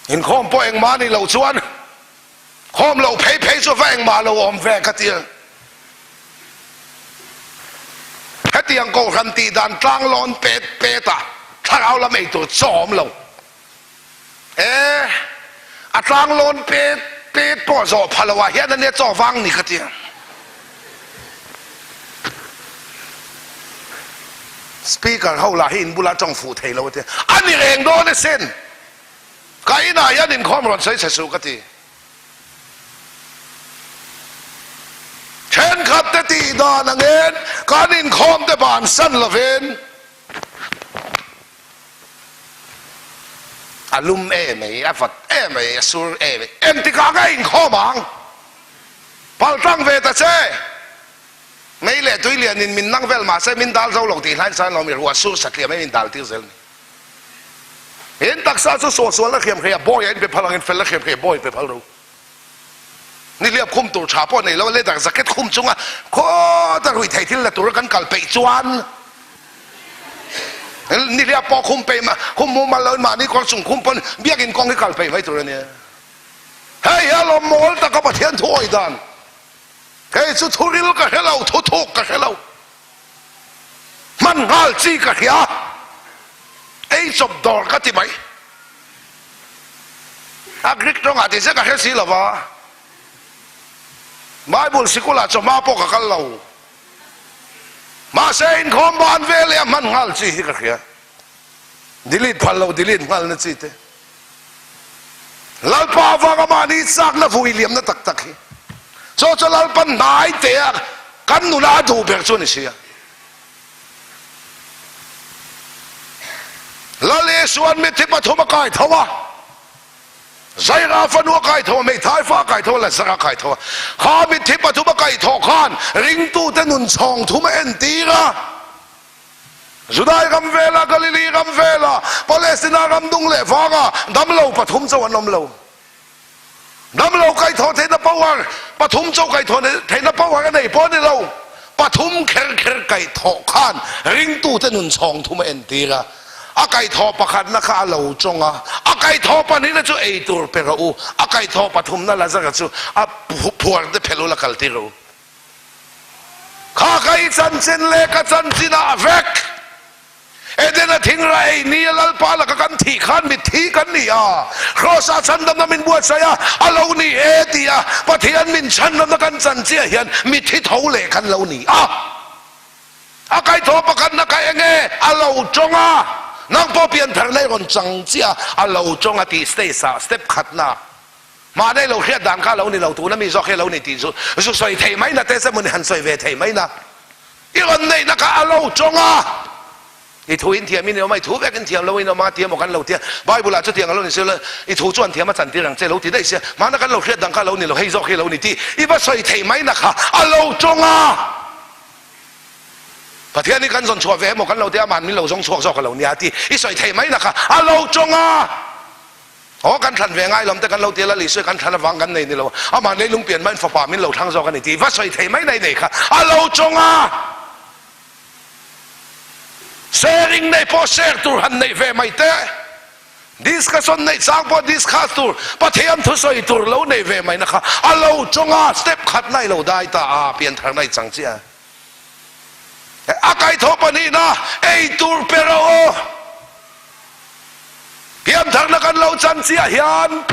inkhawm pawh engmah a ni lo chuan Khawm loh phei phei chu va engmah lo awm ve ka ti a. Hetiang kohhran tih dan tlang lawn pet pet a thlarau lam ei tur chaw awm lo. E, a tlang lawn pet pet pawh zawh pha lo ah hian ania chaw vang ni ka ti a. Speaker ho lah hi in bulah tawng fuh thei lo a ti a. A ni reng dawn asin. Ka inah hian inkhawm rawn sawi chhe suh ka ti. Thenkhat te tih dan angin kan inkhawm te bansan lovin a lum em mai, a vat em mai, a sur em mai, engtikah nge inkhawm ang? Paltlang ve ta che! Mei leh tui lianin min nang vel mahse min dal zo lo tih hlain chuan lawm i ruah sur satliah mai min dal tir zel ni. In taksa chu suahsualna hriam hreia bawi a inpe phal angin felna hriam hreia bawi inpe phal ro. Nihliap khum tur tha pawh nei lo leather jacket khum chunga khawta ruih theih thil la tura kan kal peih chuan nihliap pawh khum peih mah khum mumal loin mahni kawr chung khum pawn biakin kawng hi kal peih mai tur a nia. Hei hi a lawm mawl taka Pathian thu awih dan. Kei chu thuril ka hre lo, thuthuk ka hre lo. Hman nghal chi ka hria, ei chawp dawr ka ti mai. A Greek tawngah ti che ka hre si lo va, Bible sikulah chawhma pawh ka kal lo. Mahse inkhawm ban vel leh a hman nghal chi hi ka hria. Delete phal lo delete nghalna chi te. Lalpa avanga mahni chakna vui liamna tak tak hi chu chu Lalpa hnai te a kan nuna a duh ber chu a ni si a. Lal Isuan mitthi pathum a kai tho a, Zaira fanu a kai tho a, Hmeithai fa a kai tho a, Lazara a kai tho a. Kha mitthi pathum a kai thawh khan ringtute nun chhawng thum a entir a. Judai ram vela, Galili ram vela, Palestina ram dung leh vanga damlo pathum chauh an awm lo. Damlo kaihthawh theihna power, pathum chauh kaihthawh theihna power a nei pawh a ni lo. Pathum kher kher kaihthawh khan ringtute nun chhawng thum a entir a. A kaihthawh pakhatna kha a lo tawng a, a kaihthawh pahnihna chu ei tur pe rawh u, a kaihthawh pathumna Lazara chu a phuar te phelh ula kaltir rawh u. Kha ka i chanchin leh ka chanchin ah vek. Edena thingra ei ni a Lalpa laka kan thih khan mitthi kan ni a, Kraws ah chhandamna min buatsaih a, a lo ni e ti a Pathian min chhandamna kan chan chiah hian mitthi tho leh kan lo ni a. A kaithaw pakhatna kha enge a lo tawng a, nang pawh piantharna i rawn chang chiah a, a lo tawng a tih stage ah step khatna mahni lo hriat dan kha a lo ni lo, tuna mi zawk hi a lo ni tih chu zu sawi thei mai na te semawni han sawi ve thei mai na i rawn neihna kha a lo tawng a. I thu in thiam in i awm a, i thu vek in thiam lo in awm a, ti emaw kan lo tia, Bible ah chutiang a lo ni si lo, i thu chuan thiam a chantir ang che lo ti daih sia, hmana kan lo hriat dang kha a lo ni lo, hei zawk hi a lo ni tih i va sawi thei mai na kha a lo tawng a. Pathian hi kan zawn chhuah ve emaw kan lo tia, amahan min lo zawng chhuak zawk a lo nia tih i sawi thei mai na kha a lo tawng a. Aw kan thlan ve ngai lawm te kan lo tia, Lal Isua kan thlan avang kan nei ni lo, amah leilung pian hmain fapa min lo thlang zawk a ni tih i va sawi thei mai na i nei kha a lo tawng a. Sharing nei pawh share tur han neih ve mai te, discussion neih chang pawh discuss tur, Pathian thusawi tur lo nei ve mai na kha a lo tawng a, step khat na i lo dai ta a, pianthar na i chang chiah a. A kaithawh pahnihna ei tur pe rawh aw. Piantharna kan lo chan chiah hian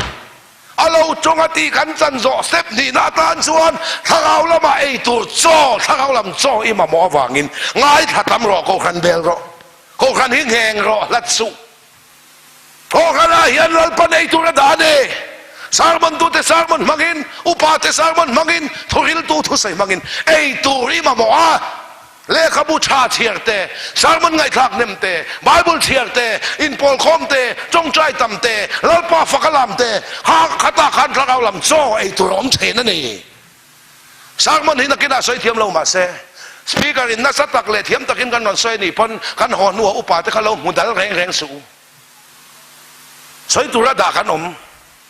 A lo tawng a tih kan chan zawh step hnihna atan chuan thlarau lamah ei tur chaw, thlarau lam chaw i mamawh avangin ngaithla tam rawh, kohhran bel rawh, kohhran hi ngheng rawh, hlat suh. Kohhranah hian Lalpan ei tur a dah a ni. Sermon tute sermon hmangin, upate sermon hmangin, thuriltu thusawi hmangin ei tur i mamawh a. Lehkhabu tha chhiar te, sermon ngaihthlak hnem te, Bible chhiar te, inpawl khawm te, tawngtai tam te, Lalpa fak a lam te, ha khatah khan thlarau lam chaw ei tur a awm thin a ni. Sermon hi nakinah sawi thiam lo mahse, Speaker in nasa tak leh thiam takin kan rawn sawi a nih pawn kan haw hnuah upa te kha lo hmu dal reng reng suh u. Sawi tura dah kan awm,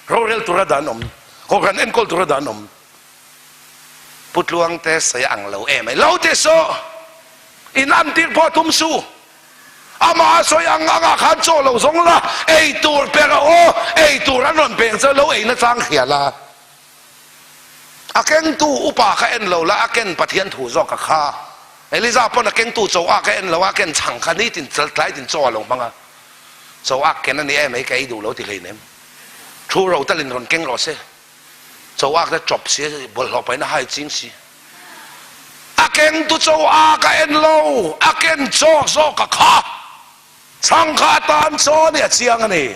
rorel tura dah an awm, kohhran enkawl tura dah an awm. Pu Tluangte sawi ang lo em ai lo ti suh, in an tir pawh tum suh, amah a sawi ang angah khan chaw lo zawng la, ei tur pe rawh aw, ei tur an rawn peng chu lo ei nachang hria la, a kengtu upa kha en lo la, a ken Pathian thu zawk a kha, Eliza pawn a kengtu chaw ak a en lo a, a ken chhang kha nitin tlai tin chaw a lo hmang a, chaw ak ken a ni em ai ka ei duh lo ti hleinem, thu ro talin rawn keng rawh se. Cho ak te chawp si bawlhhlawh pahin a hai ching si. A keng tu cho ak a en lo, a ken chawk zawk a kha. Chhang kha atan chaw a ni a chiang a ni.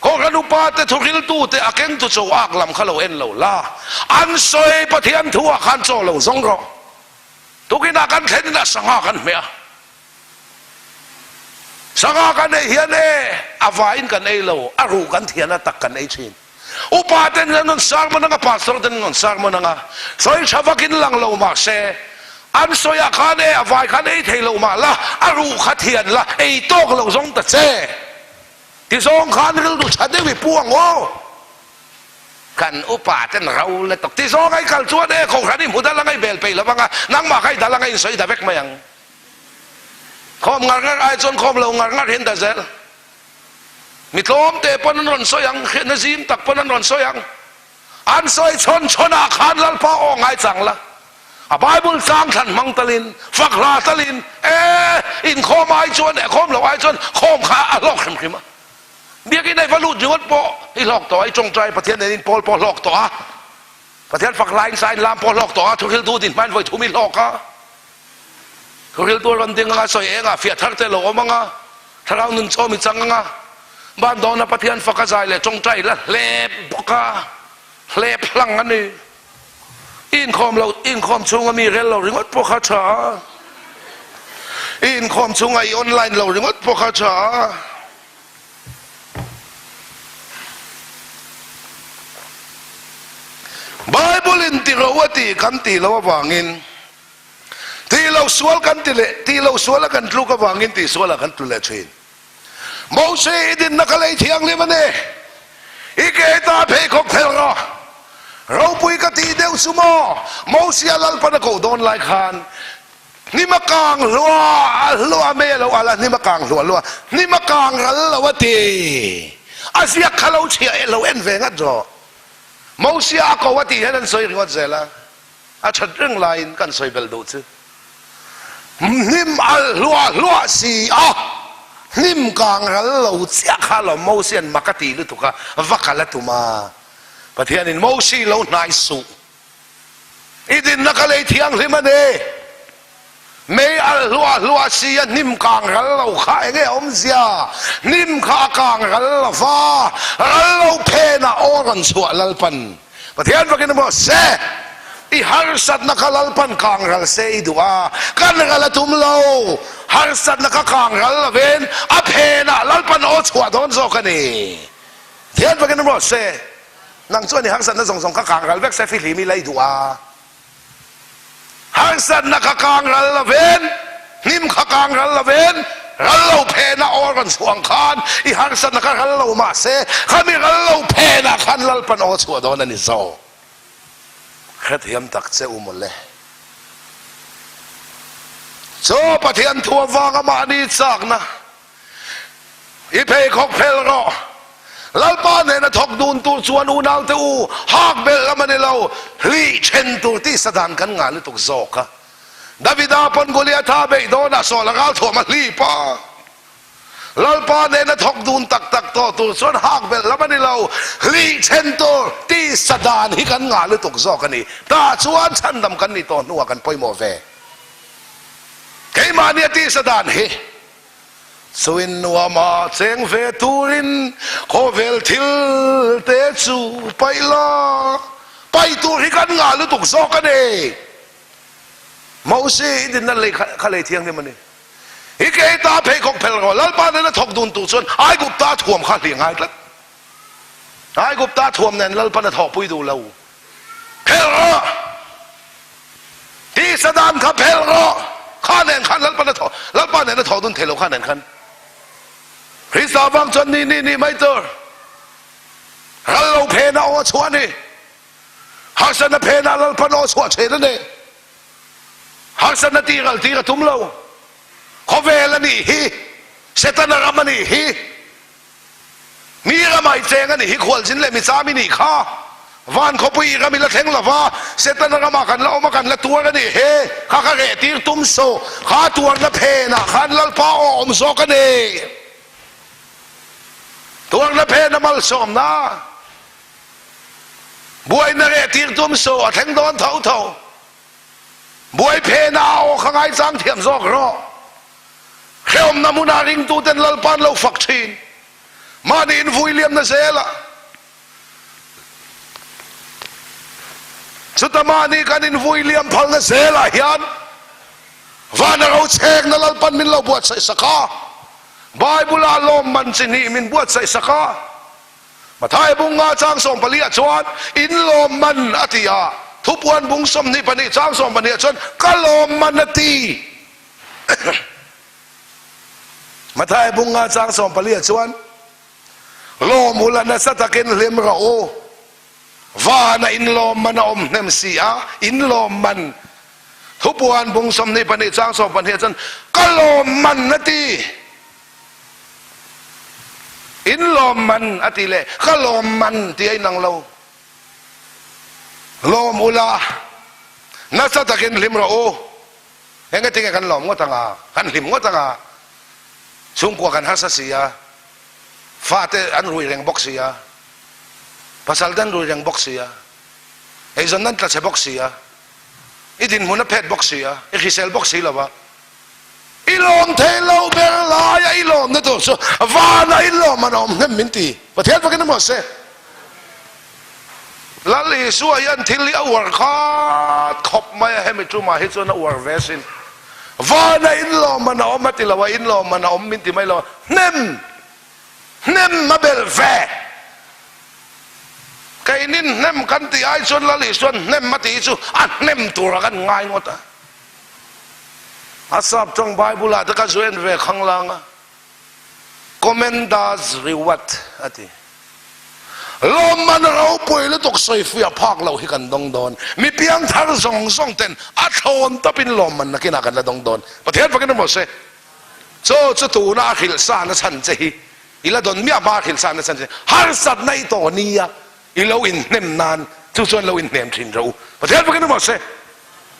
Kohhran upa te thuhriltu te a keng tu cho ak lam kha lo en lo la. An sawi Pathian thu ah khan chaw lo zawng rawh. Tukinah kan thlen in a sangha kan hmeh a. Sangha kan ei hian e a vaiin kan ei lo, a ruh kan thian a tak kan ei thin. Upa ten an rawn sermon anga, pastor ten an rawn sermon anga, sawi tha vakin lang lo mah se, an sawiah khan e a vai khan ei thei lo mah la, a ruh kha thian la, ei tawk lo zawng ta che. Ti zawng khan rilru tha deuh i pu ang aw. Kan upa ten ro la tawk. Ti zawng ai kal chuan e kohhran i hmu dal anga i bel peih lo anga, nangmah kha i dal anga i insawi da vek mai ang. Khawm ngar ngar ai chuan khawm lo ngar ngar hian da zel. Mi tlawm te pawn an rawn sawi ang, hriatna zim tak pawn an rawn sawi ang. An sawi chhawn chhawn ah khan Lalpa aw ngaichang la. A Bible chang thlan hmang talin, fak hla talin, e, inkhawm ai chuan, khawm lo ai chuan khawm kha a hlawk hrim hrim a. Biakinn a i va lut ringawt pawh i hlawk tawh a, i tawngtai Pathian nen in pawl pawh hlawk tawh a. Pathian fak hla in sa in lam pawh hlawk tawh a, thuhriltu din hmain vawi thum i hlawk a. Thuhriltu a rawn ding anga, sawi eng ah fiah thar te lo awm anga, thlarau nun chawm i chang anga, ban dawna Pathian fak a zai leh tawngtai la hlep bawk a, hlep hlang a ni. I inkhawm lo, i inkhawm chhunga mi rel lo ringawt pawh kha tha a, i inkhawm chhunga i online lo ringawt pawh kha tha a. Bible in ti ro a tih kan tih loh avangin tih loh sual kan ti leh tih loh sual a kan tluk avangin tih sual ah kan tlu leh thin. Mose i dinna ka lei thianghlim a ni. I ke ta pheikhawk phel rawh. Ropui ka tih deuh chu maw Mose a Lalpan a koh dawn lai khan Hnim a kang hluah a hluah mai a lo al a, hnim a kang hluah hluah, hnim a kang ral lo a ti. A ziak kha lo chhiah eh lo en ve ngat rawh. Mosia a ko a tih hian an sawi ringawt zel a, a that reng laiin kan sawi belh duh chu. Hnim al hluah hluah si a, hnim kang ral lo chiah kha alawm Mosia'n mak a ti lutuk a, va kal a tum a. Pathianin Mosi lo hnai suh. I dinna ka lei thianghlim a ni. Mei alh hluah hluah si a hnim kang ral lo kha enge awmzia? Hnim kha a kang ral lo va, ral lo phenah aw rawn chhuah Lalpan Pathian fakin a maw se? I harsatna kha Lalpan kang ral se i duh a, kan ral a tum lo. Harsatna kha kang ral lovin a phenah Lalpan aw chhuah dawn zawk a ni. Pathian fakin a maw se? Nang chuan i harsatna zawng zawng kha kang ral vek se fihlim i la i duh a. Harsatna kha kang ral lovin, hnim kha kang ral lovin, ral lo phenah aw rawn chhuah ang khan i harsatna kha ral lo mah se, khami ral lo phenah khan Lalpan aw chhuah dawn a ni zawk. Hrethiam tak che u mawle. Chaw Pathian thu avanga mahni chakna I pheikhawk phel rawh. Lalpa nena thawk dun tur chuan unaute u hak belh lam a ni lo, hlih then tur tih sa dan kan ngah lutuk zawk a. Davida pawn Goliatha beih dawnah Saul a ral thuam a hlip a. Lalpa nena thawk dun tak tak tawh tur chuan hak belh lam a ni lo, hlih then tur tih sa dan hi kan ngah lutuk zawk a ni. Tah chuan chhandam kan nih tawh hnuah kan pawimawh ve. Keimahnia tih sa dan hi. Chuin nuama cheng ve turin khawvel thil te chu paih la, paih tur hi kan ngah lutuk zawk a ni. Moses i dinna lei kha lei thianghlim a ni. I ke ta pheikhawk phel rawh, Lalpa nena thawk dun tur chuan Aigupta thuam kha hlih ngai tlat. Aigupta thuam nen Lalpan a thawhpui duh lo. Phel rawh! Tisa dan kha phel rawh! Kha nen khan Lalpan a thawh, Lalpa nen a thawh dun thei lo kha nen khan. Krista vang chuan ni ni ni mai tur. Ral lo phena aw a chhuah a ni. Harsatna phena Lalpan aw a chhuah thin a ni. Harsatna tih ral tir a tum lo. Khawvel a nih hi, Setana ram a nih hi. Mi ramah i cheng a nih hi, khualzin leh micham i nih kha. Van khawpui i ram i la thleng lo va, Setana ramah kan la awm a, kan la tuar a nih hi. Kha ka reh tir tum suh, kha tuarna phenah khan Lalpa aw awm zawk a ni. Tuarna phena malsawmna buaina reh tir tum suh, a thleng dawn tho tho. Buai phena aw kha ngaichang thiam zawk rawh. Hrehawmna hmunah ringtuten Lalpa an lo fak thin. Mahni invui liamna zelah chuta mahni kan invui liam phalna zelah hian vana rochhekna Lalpan min lo buatsaih sak a, Bible-ah lawmman chi hnih min buatsaih sak a. Mathai bung nga chang 14 ah chuan in lawmman a ti a, Thupuan bung 22 chang 12 ah chuan ka lawmman a ti. Mathai bung nga chang 14 ah chuan lawm ula nasa takin hlim rawh u, vana in lawmman a awm hnem si a, in lawmman. Thupuan bung 22 chang 12 ah chuan ka lawmman a ti. In lawmman a ti leh ka lawmman ti a inang lo. Lawm ula nasa takin hlim rawh u. Eng ati nge kan lawm ngawt anga, kan hlim ngawt anga, chhungkua kan harsa si a, fate an rui reng bawk si a, pasal te an rui reng bawk si a, eizawn an tla chhe bawk si a, i dinhmun a phet bawk si a, i hrisel bawk si lo va, i lawm thei lo ber laia i lawmna tur chu vana i lawm an awm hnem min ti. Pathian fakin a maw se. Lal Isua hian thil hi a uar khat khawp mai a, hemi tumah hi chuan a uar ve sin. Vana inlawm an a awm a ti lo a, inlawm an a awm min ti mai lo a, hnem, hnem a belh ve. Keinin hnem kan tih ai chuan Lal Isuan hnem a tih hi chu a hnem turah kan ngai ngawt a. A sap tawng Bible ah te ka zu en ve khanglang a. Commender's reward a ti. Lawmman ropui lutuk sawifuia phak loh hi kan dawng dawn. Mi piangthar zawng zawng ten a thlawn tawpin lawmman nakinah kan la dawng dawn. Pathian fakin emaw se. Chaw chu tuna a hrilh sa na chhan che hi i la dawn miah hma a hrilh sa na chhan che harsatna i tawh nia i lo inhnem nan chu chuan lo inhnem thin rawh u. Pathian fakin emaw se.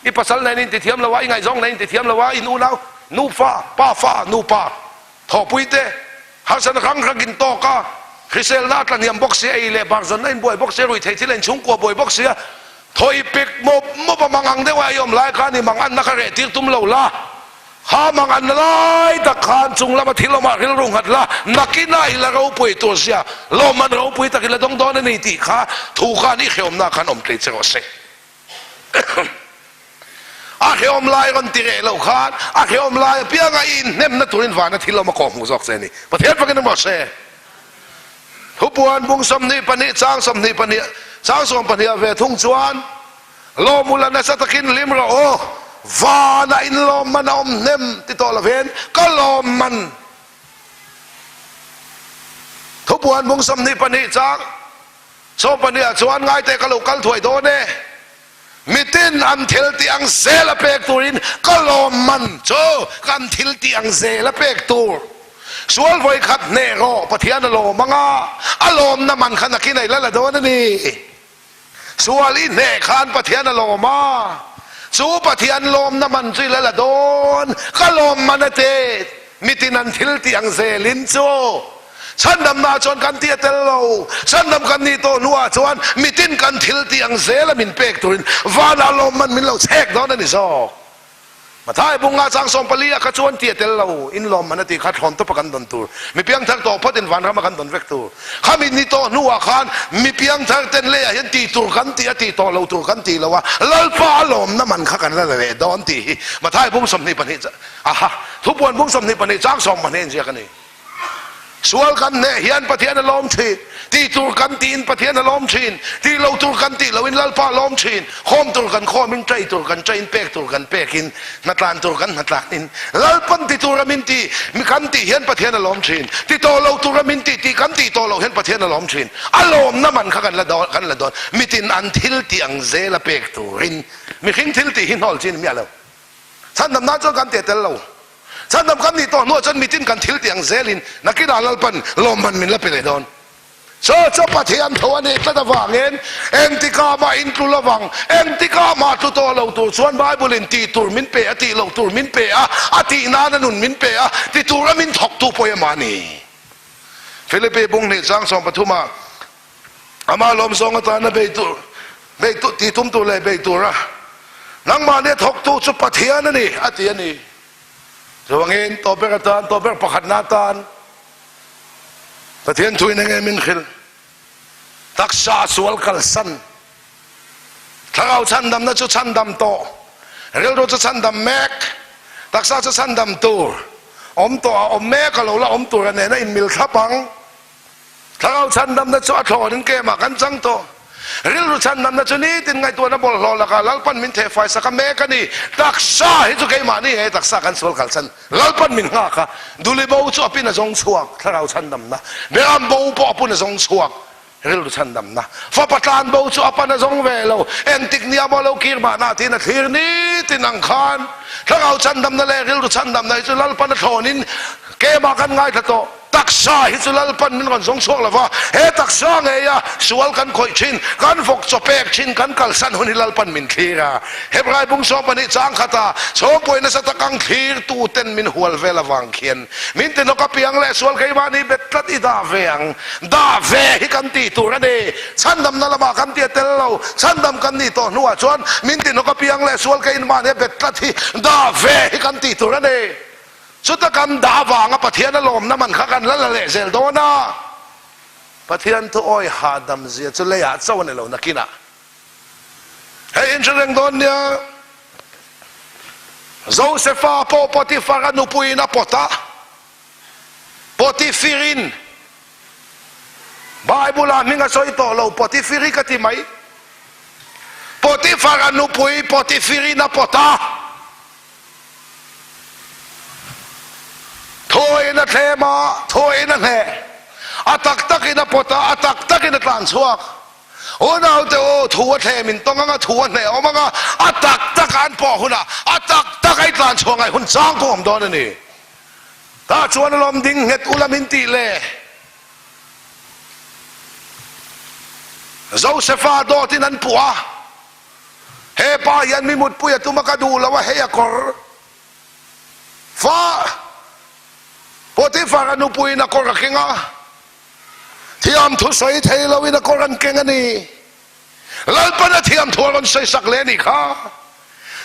I pasal nen in tithiam lo a, i ngaihzawng nen in tithiam lo a, in unau nufa, pafa, nupa, thawhpui te, harsatna hrang hrang in tawk a, hriselna a tlahniam bawk sia, ei leh bar zawnna in buai bawk sia, ruihtheih thil a inchhungkua buai bawk sia, thawi pek mawp mawp a mang ang deuh a i awm lai khan i mang anna kha reh tir tum lo la. Kha mang an lai tak khan chung lama thil awmah rilru nghat la, nakinah i la ropui tur zia, lawmman ropui tak i la dawng dawn a ni tih kha thu khan i hrehawmna khan awm tlei che rawh se. A hrehawm lai rawn ti reh loh khan a hrehawm lai apianga i inhnemna turin vana thil awm a kawhhmuh zawk che a ni. Pathian fakin awm rawh se. Thupuan bung 22 chang 22 chang sawmpahnih ah ve thung chuan Lawm ula nasa takin hlim rawh aw, vanah in lawmman a awm hnem ti tawh lovin ka lawmman. Thupuan bung 22 chang 12 ah chuan ngaite ka lo kal thuai dawn e, mitin an thil tih ang zel a pek turin ka lawmman chu kan thil tih ang zel a pek tur. Sual vawikhat hneh rawh Pathian a lawm anga a lawmna man kha nakin a i la la dawn a ni. Sual i hneh khan Pathian a lawm a, chu Pathian lawmna man chu i la la dawn. Ka lawm man a te, mitin an thil tih ang zelin chu chhandamna chuan kan tih a tel lo. Chhandam kan nih tawh hnuah chuan mitin kan thil tih ang zela min pek turin vanah lawm man min lo chhek dawn a ni zawk. Mathai bunga chang 14 a kha chuan ti a tel lo, in lawm man a tih kha thlawn tawpa kan dawn tur, mi piangthar tawh phawt in vanrama kan dawn vek tur. Khami ni tawh hnuah khan mi piangthar ten leiah hian tih tur kan tih a tih tawh lo tur kan tih lo a, Lalpa a lawmna man kha kan la la leh dawn tih hi Mathai bung 22 aha thupuan bung 22 chang 12 inziak a ni. Sual kan hneh hian Pathian a lawm thin, tih tur kan tiin Pathian a lawm thin, tih lo tur kan tih loin Lalpa a lawm thin, khawm tur kan khawmin, chai tur kan chaiin, pek tur kan pekin, hnatlan tur kan hnatlanin, Lalpan ti tura min tih, mi kan tih hian Pathian a lawm thin, ti tawh lo tura min tih tih kan tih tawh loh hian Pathian a lawm thin. A lawmna man kha kan la dawn, kan la dawn. Mitin an thil tih ang zela pek turin mihring thil tih hi hnawl chi a ni miah lo. Chhandam nan chuan kan teh tel lo. Chhandam kan nih tawh hnuah chuan mitin kan thil tih ang zelin nakinah Lalpan lawmman min la pe leh dawn. Chaw chu Pathian tho a nih tlat avangin engtikah mah in tlu lovang, engtikah mah tlu tawh lo tur chuan Bible in tih tur min pe a, tih loh tur min pe a, a tih nana nun min pe a, ti tura min thawktu pawh emaw a ni. Philippi bung hnih chang 13 ah Amah lawmzawng atana bei tur, bei tur, ti tum tur leh bei tura nangmahni a thawktu chu Pathian a ni, a ti a ni. Chuvangin tawh ber atan, tawh ber pakhatna atan Pathian thuin enge min hrilh? Taksa sual kalsan, thlarau chhandamna chu chhandam tawh, rilru chu chhandam mek, taksa chu chhandam tur, awm tawh a awm mek a lo la awm tur a nena inmil thlap ang. Thlarau chhandamna chu a thlawnin kemah kan chang tawh. Rilru chhandamna chu nitin ngaihtuahna bawlhhlawh lakah Lalpan min thehfai sak a mek a ni. Taksa hi chu keimahni he taksa kan sual kalsan Lalpan min nghak a, duli bo chu a pin a zawng chhuak thlarau chhandamna, beram bo pawh a pun a zawng chhuak rilru chhandamna, fapa tlan bo chu a pan a zawng ve lo, engtik nia maw lo kir mahna tiin a thlir nitin ang khan thlarau chhandamna leh rilru chhandamna hi chu Lalpan a thlawnin kemah kan ngaithla tawh. Taksa hi chu Lalpan min rawn zawng chhuak lova, he taksa ngeia sual kan khawih thin, kan vawk chaw pek thin, kan kalsan hun hi Lalpan min thlir a. Hebrai bung 12 chang khata chhawmpuai nasa tak ang thlir tu ten min hual vel avang khian min ti hnawk apiang leh sual keimahni bet tlat i dah ve ang. Dah ve hi kan tih tur a ni. Chhandamna lamah kan ti a tel lo. Chhandam kan nih tawh hnuah chuan min ti hnawk apiang leh sual keimahni bet tlat hi dah ve hi kan tih tur a ni. Chuta kan dah avanga Pathian a lawmna man kha kan la la leh zel dawn a, Pathian thu awi hahdam zia chu leiah chauh a ni lo nakinah hei in hre reng dawn nia. Josefa pawh Potifar a nupuiin a pawt a, Potifirin Bible ah hming a sawi tawh lo, Potifiri ka ti mai. Potifar a nupui Potifirin a pawt a. Thuain a thlem a, thuain a hneh. A tak takin a pawt a, a tak takin a tlan chhuak. Unaute u, thu a thlem in tawng anga, thu a hneh awm anga, a tak taka an pawh hunah, a tak taka i tlan chhuah ngaih hun chang pawh awm dawn a ni. Tah chuan a lawm ding nghet ula min tih le. Josefa dawtin an puh a. He pa hian mi mutpui a tum a ka duh lo a hei a kawr fa Potiphar a nupuiin a kawr a keng a thiam thu sawi thei lo in a kawr an keng a ni Lalpan a thiam thu a rawn sawi sak leh a nih kha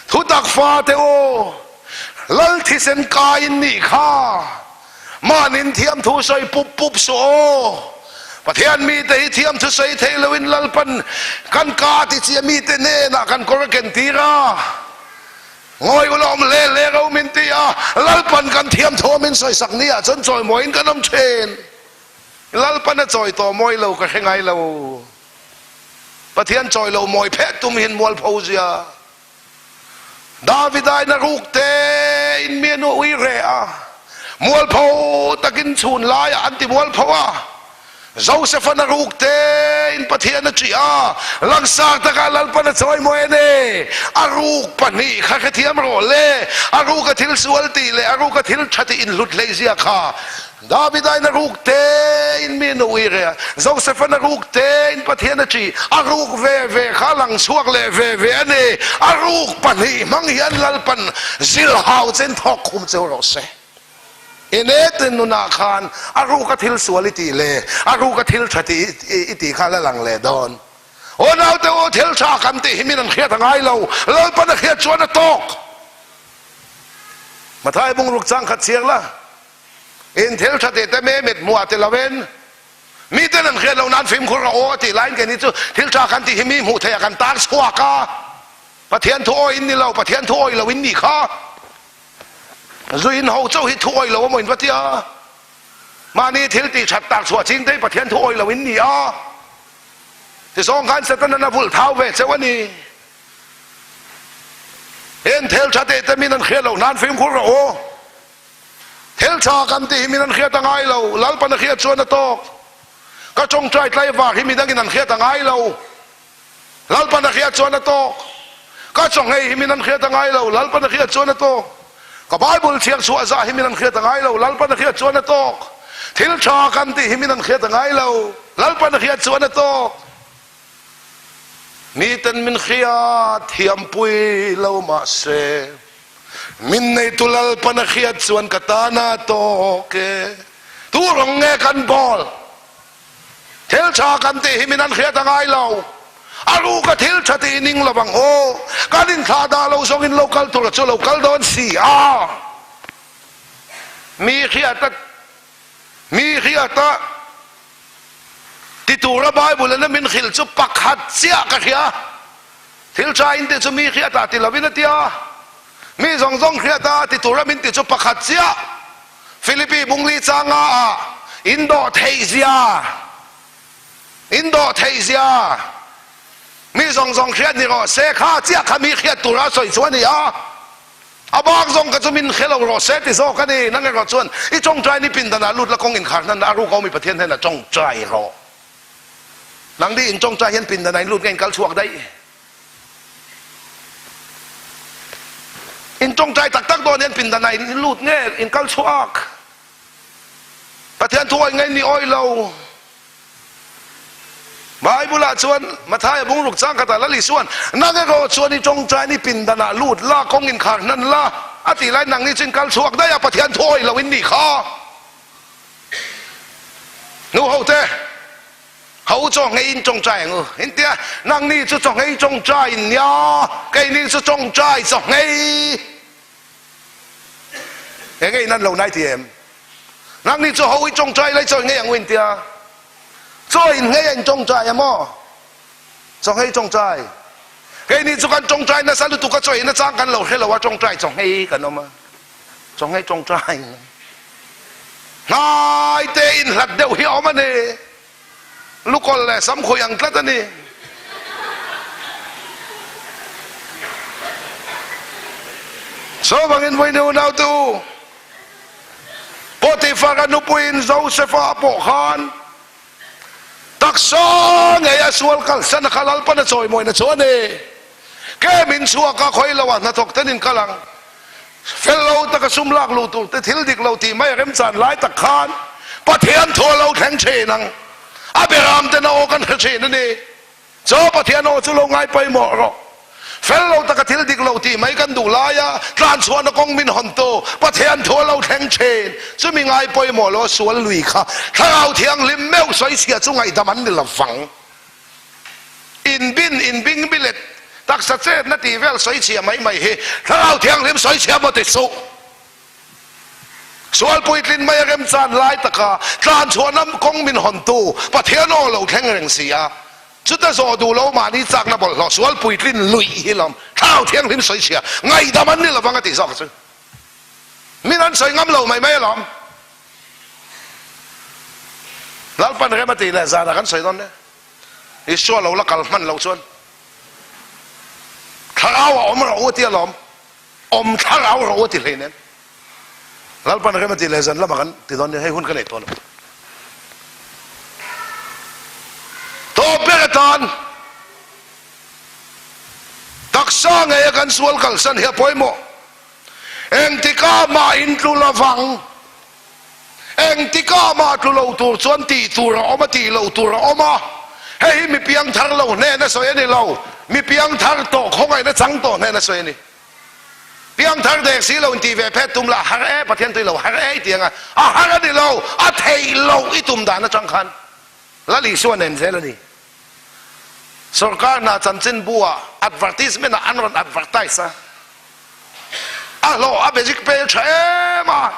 thutak fa te u. Lal thisen kai in nih kha. Mahnin thiamthu sawi pup pup suh aw. Pathian mite hi thiamthu sawi thei loin Lalpan kan ka ti chi a mite hnenah kan kawr a ken tir a. Ngawi ula awm hle hle ro min ti a, Lalpan kan thiamthu a min sawisak ni ah chuan chawimawiin kan awm thin. Lalpan a chawi tawh mawi lo ka hre ngai lo. Pathian chawi lo mawi phet tum hin mualpho zia. Davida in a ruk te in mi a nu ui reh a, mualpho takin chhun laiah an ti mualpho a. Joseph-an a ruk te in Pathian a ṭih a, langsar takah Lalpan a chawimawi a ni. A ruk pahnih kha hrethiam rawh le, a ruka thil sual tih leh a ruka thil ṭha tih inhlut hleihzia kha. Davida-in a ruk te in mi nu ui reh a, Joseph-an a ruk te in Pathian a ṭih, a ruk ve ve kha a lang chhuak leh ve ve a ni. A ruk pahnih hmang hian Lalpan zilhau chen thawk khum cheu rawh se. I netin nunah khan a ruka thil sual i tih leh a ruka thil ṭha tih i tih kha la lang leh dawn. Aw naute u, thil ṭha kan tih hi min an hriat a ngai lo, Lalpan a hriat chuan a tawk. Mathai bungruk chang khat chhiar la. In thil tha tih te me mit hmuh ah ti lo in mi ten an hriat lo nan fimkhur rawh aw a tih laiin keini chu thil tha kan tih hi mi hmuh theih ah kan tar chhuak a, Pathian thu awi in ni lo, Pathian thu awi lo in nih kha zu in ho chauh hi thu awi lo amaw in va ti a, mahni thil tih that tar chhuah ching te hi Pathian thu awi lo in ni a, tizawng khan Satan-an a vulh thau ve cheuh a ni. Heng thil tha tih te min an hriat loh nan fimkhur rawh aw. Thil tha kan tih hi min an hriat a ngai lo, Lalpan a hriat chuan a tawk. Ka tawngtai tlaivar hi midangin an hriat a ngai lo, Lalpan a hriat chuan a tawk. Ka chawnghei hi min an hriat a ngai lo, Lalpan a hriat chuan a tawk. Ka Bible chhiar chhuah zah hi min an hriat a ngai lo, Lalpan a hriat chuan a tawk. Thil tha kan tih hi min an hriat a ngai lo, Lalpan a hriat chuan a tawk. Miten min hriat thiampui lo mahse, min neitu Lalpan a hriat chuan ka tana tawk e. Tu rawng nge kan bawl? Thil tha kan tih hi min an hriat a ngai lo. A ruka thil tha tih ning lo ang aw. Kan inthlah dah lo zawngin lo kal tura chu lo kal dawn si a. Mi hriata mi hriata Ti tura Bible in a min hrilh chu pakhat chiah ka hria. Thil tha in tih chu mi hriatah ti lovin a ti a. Mi zawng zawng hriata ti tura min ti chu pakhat chiah. Philippi bungli changa ah in dawh theih zia, in dawh theih zia, mi zawng zawng hriat ni rawh se kha chiah kha mi hriat tura a sawi chu a ni a. A bak zawng kha chu min hre lo rawh se ti zawk a ni. Nang erawh chuan i tawngtai ni pindanah lut la kawng inkhar hnan a ruk a awm i Pathian hnenah tawngtai rawh. Nang ni in tawngtai hian pindanah in lut nge in kal chhuak daih? In tawngtai tak tak dawn hian pindanah in lut nge in kal chhuak? Pathian thu awih nge in ni awih lo? Bible-ah chuan Mathaia bungruk chang khatah Lal Isua'n, Nang erawh chuan i tawngtain i pindanah lut la, kawng inkhar hnan la, a tih lai nangni chu in kal chhuak daih a, Pathian thu awih lo in nih kha. Nu ho te, ho u chaw nghei in tawngtai ang u, in tia, nangni chu chaw nghei tawngtai in nia, keini chu tawngtai chaw nghei. Enge in an lo nai ti em? Nangni chu ho i tawngtai lai chaw i ngei ang u in tia. Chaw in ngei a in tawngtai a maw? Chaw nghei tawngtai. Keini chu kan tawngtai nasa lutuk a chaw in a chang kan lo hre lo a tawngtai chaw nghei kan awm a. Chaw nghei tawngtai. Hnai te in hlat deuh hi a awm a ni. Lukawl leh samkhuih ang tlat a ni. Chuvangin vawiin unaute u, Potifar-a nupuiin Josefa a pawh khan taksa ngei a sual kalsan a kha Lalpan a chawimawina chu a ni. Ke min chhuak a, khawi loah hnathawk ten in kal ang. Fel lo taka sum lak luh tur te thil dik lo tih mai a remchan lai tak khan Pathian thu a lo thleng thin ang. A beram ten a aw kan hre thin a ni. Chaw Pathian aw chu lo ngai pawimawh rawh. Fel lo taka thil dik lo tih mai kan duh laia tlanchhuahna kawng min hawntu Pathian thu a lo thleng thin. Chumi ngai pawimawh lo a sual lui kha Thlarau Thianghlim meuh sawichhia chu ngaihdam an ni lovang. Inbin, inbing bilet, taksa chetna tih vel sawichhia mai mai hi Thlarau Thianghlim sawichhia maw ti suh. Sual puitlin mai a remchan lai taka tlan chhuahna kawng min hawntu Pathian aw lo thleng reng si a, chuta zawh duh lo mahni chakna bawlhhlawh sual puitlin luih hi lawm Thlarau Thianghlim sawichhia ngaihdam an ni lovang a tih zawk chu min an sawi ngam lo mai mai alawm. Lalpan rem a tih leh zanah kan sawi dawn nia. Isua lo la kal hman loh chuan Thlarau a awm rawh u a ti alawm. Awm thlarau rawh u a ti hleinem. Lalpan rem a tih leh zan lamah kan ti dawn nia, hei hun ka nei tawh lo. Tawp ber atan taksa ngeia kan sual kalsan hi a pawimawh. Engtikah mah intlu lovang. Engtikah mah tlu lo tur chuan tih tur a awm a, tih loh tur a awm a. Hei hi mi piangthar lo hnena sawi a ni lo, mi piangthar tawh khawngaihna chang tawh hnena sawi a ni. Piangthar dek si lo intih ve phet tum lah har e, Pathian tui lo har e i ti ang a, a har a ni lo, a theih loh i tum dan atang khan Lal Isua nen zel a ni. Sorkar hna chanchinbu ah advertisement ah an rawn advertise a, a hlawh a basic pay a tha em a,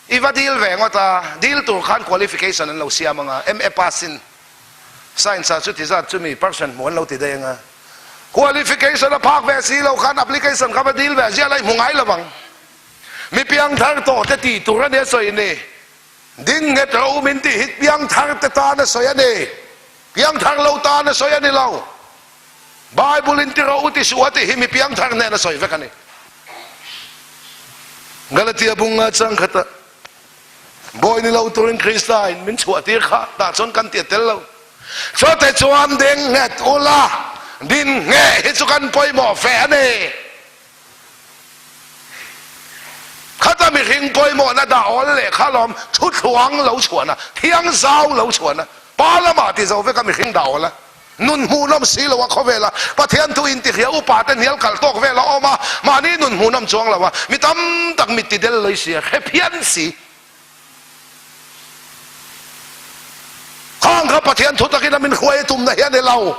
i va dil ve ngawt a, dil tur khan qualification an lo siam ang a, MA pass in science ah chuti zat chumi percent hmuh an lo ti daih ang a, qualification a phak ve si lo khan application kha va dil ve a ziah la i hmu ngai lo vang. Mi piangthar tawh te tih tur a nia sawi ni. Ding nghet ro min tih hi piangthar te tan a sawi a ni. Piangthar lo tan a sawi a ni lo. Bible in ti rawh u ti suh a tih hi mi piangthar hnen a sawi vek a ni. Galatia bunga chang khata bawi ni lo turin Krista in min chhuah tir kha tah chuan kan ti a tel lo. Chute chuan ding nghet ula din ngheh hi chu kan pawimawh fe a ni. Khata mihring pawimawhna dah awl leh kha lawm thuthluang lo chhuahna, thiang zau lo chhuahna, pa lamah ti zo veka mihring dah awl a, nun hmuhnawm si lo a khawvela Pathian thu intihria upa te hnial kalh tawk vel a awm a, mahni nun hmuhnawm chuang lo a, mi tam tak mit ti del loi si a, hre phian si. Khang kha Pathian thu takin a min hruai a tumna hi a ni lo.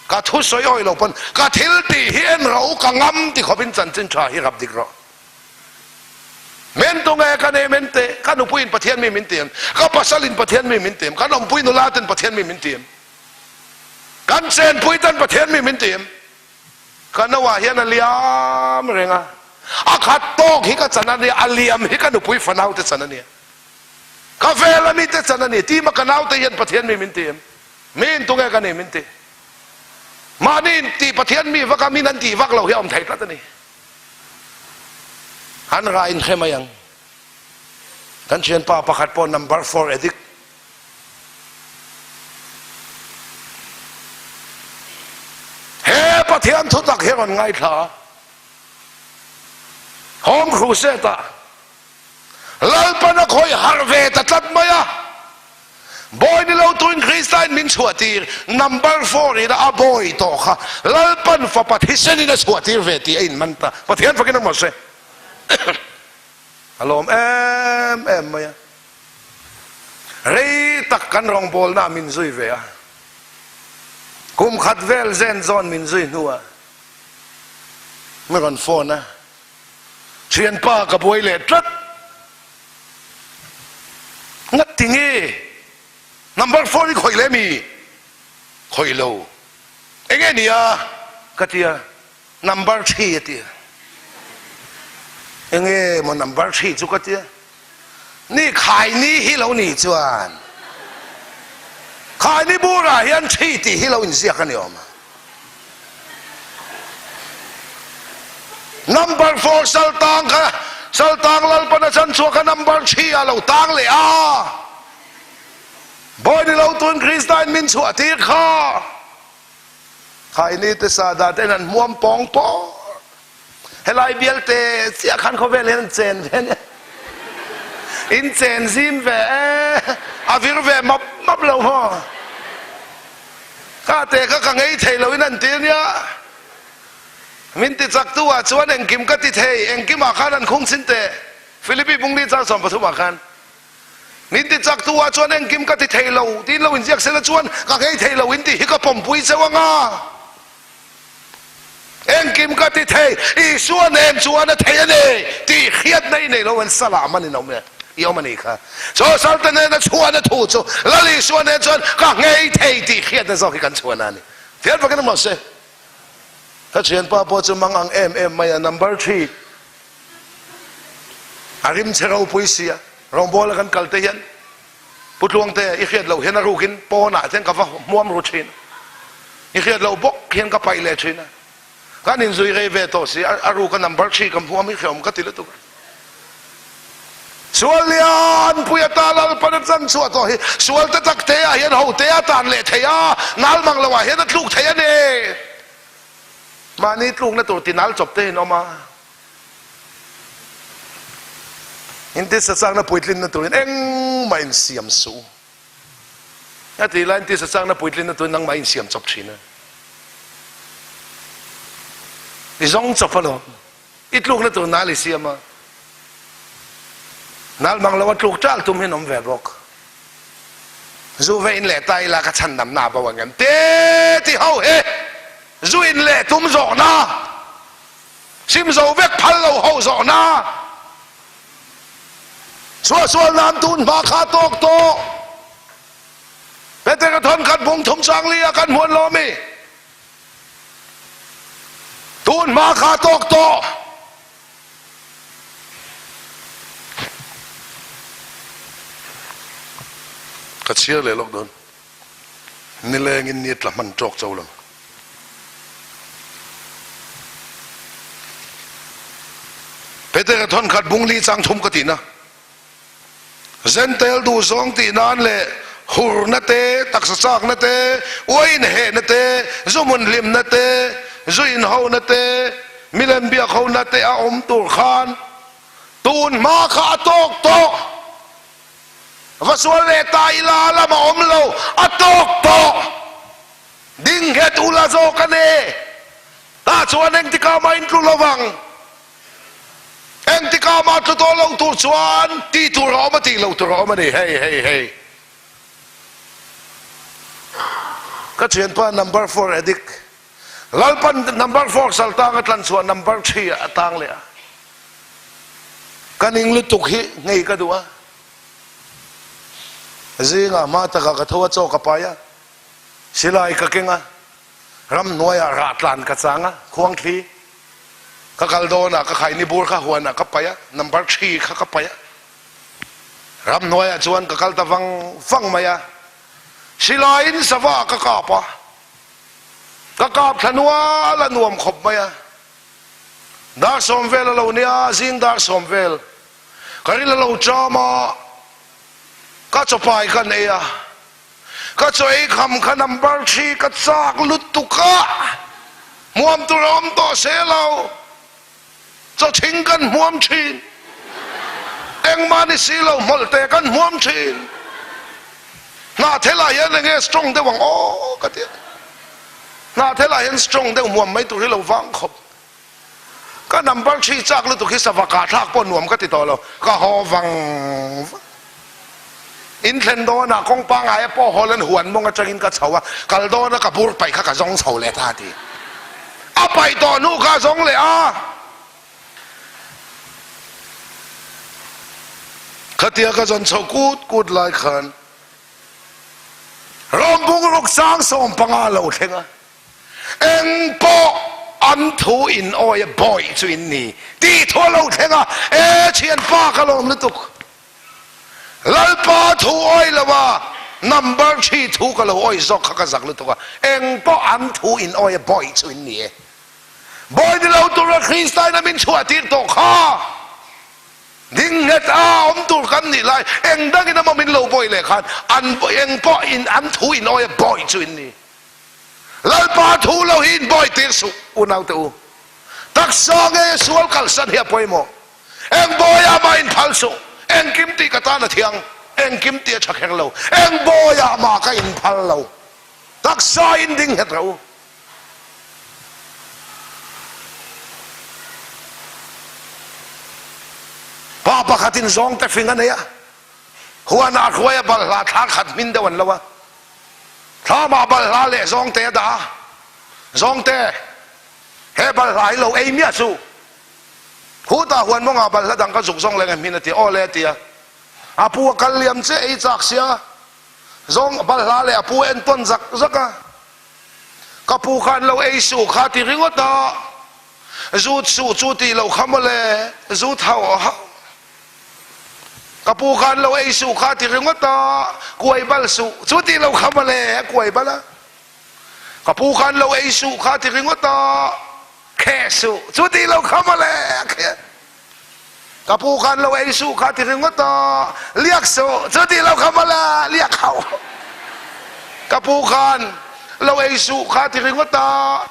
Ka thu sawi awi lo pawn ka thil tih hi en rawh u, ka ngam ti khawpin chanchin tha hi rap dik rawh. Men tu nge ka nei men te, ka nupuiin Pathian mi min ti em, ka pasalin Pathian mi min ti em, kan awmpui nula ten Pathian mi min ti em, kan chenpui ten Pathian mi min ti em. Ka noah hian a liam reng a, a khat tawk hi ka chan a nia, a liam hi ka nupui fanau te chan a nia, ka vel ami te chan a ni, tima ka naute hian Pathian mi min ti em. Mi in tunge ka ni min ti. Mahni in ti Pathian mi vak a min an tih vak lo hi a awm thei tlat a ni. An ra in hre mai ang. Kan thianpa pakhat pawh number four addict. He Pathian thutak hi rawn ngaithla. Home Crusade ah Lalpan a khawih harh ve ta tlat mai a. Bawi ni lo tuin Kristain min chhuahtir, number four ina a bawi tawh kha Lalpan fapa thisenin a chhuahtir ve tih a inman ta. Pathian fakin a mawse. A lawm em em mai a. Rei tak kan rawngbawlna min zui ve a. Kum khat vel zen zawn min zui hnuah mi rawn phone a. Thianpa ka buai leh tlat. Ngati nge number phone i khawih leh mi? Khawih lo. Enge nia? Ka tia. Number thi a tia. Enge maw number thi chu ka tia. Ni khaini hi lo ni chuan khaini burah hian thi tih hi lo inziak a ni awm a. Number four Saltang kha Saltang Lalpana chanchhuah kha number thi ah lo tang leh a. Bawi ni lo tun Krista in min chhuah tir kha. Khaini te sahdah ten an hmuam pawng pawng. Helai bialte chiah khan khawvel hian an chen ve ania. In chen zim ve e, a vir ve map map lo maw. Ka te kha ka ngei thei lo in an ti ania. Min ti chak tu ah chuan engkim ka ti thei, engkim ah khan an khung chin teh. Philippi bungli chang 13 ah khan. Min ti chak tu ah chuan engkim ka ti thei lo tiin lo inziak sela chuan ka ngei thei lo in tih hi ka pawmpui cheu anga. Engkim ka ti thei, Isua nen chuan a thei a ni tih hriatna i nei lo an salah man in awm e, i awm a nih kha. Chaw salte nena chhuahna thu chu Lal Isua nen chuan ka nghei thei tih hriatna zawk hi kan chhuahna a ni. Thian fakin awm rawh se. Ka thianpa pawh chu mang ang em em mai a, number three a rim che ropui si a, rawngbawla kan kal te hian Pu Tluangte i hriat loh hian a rukin pawnah hian ka va hmuam ru thin a, i hriat loh bawk hian ka paih leh thin a, kan inzui rei ve tawh si, a ruka number three ka hmuam hi hreawm ka ti lutuk a. Sual lian pui ata Lalpan a chan chhuah tawh hi sual te tak te ah hian ho te a tan leh thei a, nal mang lo ah hian a tluk thei a ni. Mahni tlukna tur ti nal chawp te in awm a. Intisa chakna puitlinna turin engmah insiam suh u. A tih lai intisa chakna puitlinna turin nangmah insiam chawp thin a. I zawng chawp alawm. I tlukna tur nal i siam a. Nal mang lo a tluk ṭal tum hi an awm ve bawk. Zu ve in leh ta ila ka chhandamna a bo ang em? Te ti ho hi zu in leh tum zawhna. Sim zo vek phal lo ho zawhna suahsual nan tun hma kha tawk tawh. Petera thawnkhat bung thum chang li ah kan hmuan lawmi. Tun hma kha tawk tawh. Ka chhiar leh lawk dawn. Nilengin ni tla hman tawk cho lo. Petera thawnkhat bung li chang thum ka tihna. Zentel duh zawng tih nan leh hurna te, taksa chakna te, uai inhehna te, zu hmun hlimna te, zu inhona te, milem biak hona te a awm tur khan tun hma kha a tawk tawh. Va sual leh ta ila lam a awm lo, a tawk tawh. Ding nghet ula zawk a ni. Tah chuan engtikah mah in tlu lo vang. Engtikah mah tlu tawh lo tur chuan tih tur a awm a tih loh tur a awm a ni. Hei hei hei. Ka thianpa number four addict. Lalpan number four saltang a tlan chhuah number three ah a tang leh a. Ka ning lutuk hi ngei ka duh a. Zingah hma takah ka tho a, chaw ka pai a, silai ka keng a, ramhnuaiah rah tlan ka chang a, khuangthli ka kal dawnah ka khaini bur kha huanah ka paih a, number three kha ka paih a. Ramhnuaiah chuan ka kal ta vang vang mai a, silaiin sava ka kap a. Ka kap thla nual a nuam khawp mai a, dar sawm vel a lo nia, zing dar sawm vel ka ril a lo cham a, ka chawpai kan ei a, ka chaw ei kham kha number three ka chak lutuk a, hmuam tur a awm tawh se lo. Chawthing kan hmuam thin. Engmah ni si lo hmawlhte kan hmuam thin. Hnahthel ah hian enge strong deuh ang aw ka ti a. Hnahthel ah hian strong deuh hmuam mai tur hi lo vang khawp. Ka number thi chak lutuk hi sava kah thlak pawh nuam ka ti tawh lo. Ka haw vang vang. In thlen dawnah kawng pangngai a pawh hawl an huan mawng atangin ka chho a, kal dawna ka bur paih kha ka zawng chho leh ta ti. A paih tawh hnu kha a zawng leh a. Khatia ka zawn chho kut kut lai khan Rawmbung ruk sang 15 lo thleng a, eng pawh an thu in awi a bawih chu in ni tih thu a lo thleng a, e thianpa ka lawm lutuk. Lalpa thu awi lo a, number thi thu ka lo awi zawk kha ka zak lutuk a, eng pawh an thu in awi a bawih chu in ni e. Bawi ni lo tura Krista in a min chhuah tir tawh kha ding nghet a awm tur kan nih lai eng dangin emaw min lo bawi leh khan an eng pawh in an thu in awi a bawih chu in ni. Lalpa thu lo hi in bawi tir suh unaute u. Taksa nge sual kalsan hi a pawimawh. Eng bawiah mah inphal suh, engkim tih ka tan a thiang, engkim tih a tha kher lo, eng bawiah mah ka inphal lo, taksa in ding nghet rawh u. Pa pakhatin zawngte fing a nei a, huanah hruai a balhla thla khat hmin deuh an lo a, thlamah balhla leh zawngte a dah a, zawngte. He balhla hi lo ei miah suh. Khutah huan mawngah balhla dang ka zuk zawng leng em hin a ti. Aw le a ti a. A pu a kal liam che ei chak sia. Zawng balhla leh a pu a entawn zak zak a. Ka pu khan lo ei suh kha ti ringawt a. Zut suh chu tih loh kha mawle. Zut hauh hauh. Ka pu khan lo ei suh kha ti ringawt a. Kuai bal suh chu tih loh kha mawle. A kuai bal a. Ka pu khan lo ei suh kha ti ringawt a, kheh suh chu tih lo kha mawle a kheh. Ka pu khan lo ei suh kha ti ringawt a, liak suh chu tih lo kha mawle a liak hauh. Ka pu khan lo ei suh kha ti ringawt a,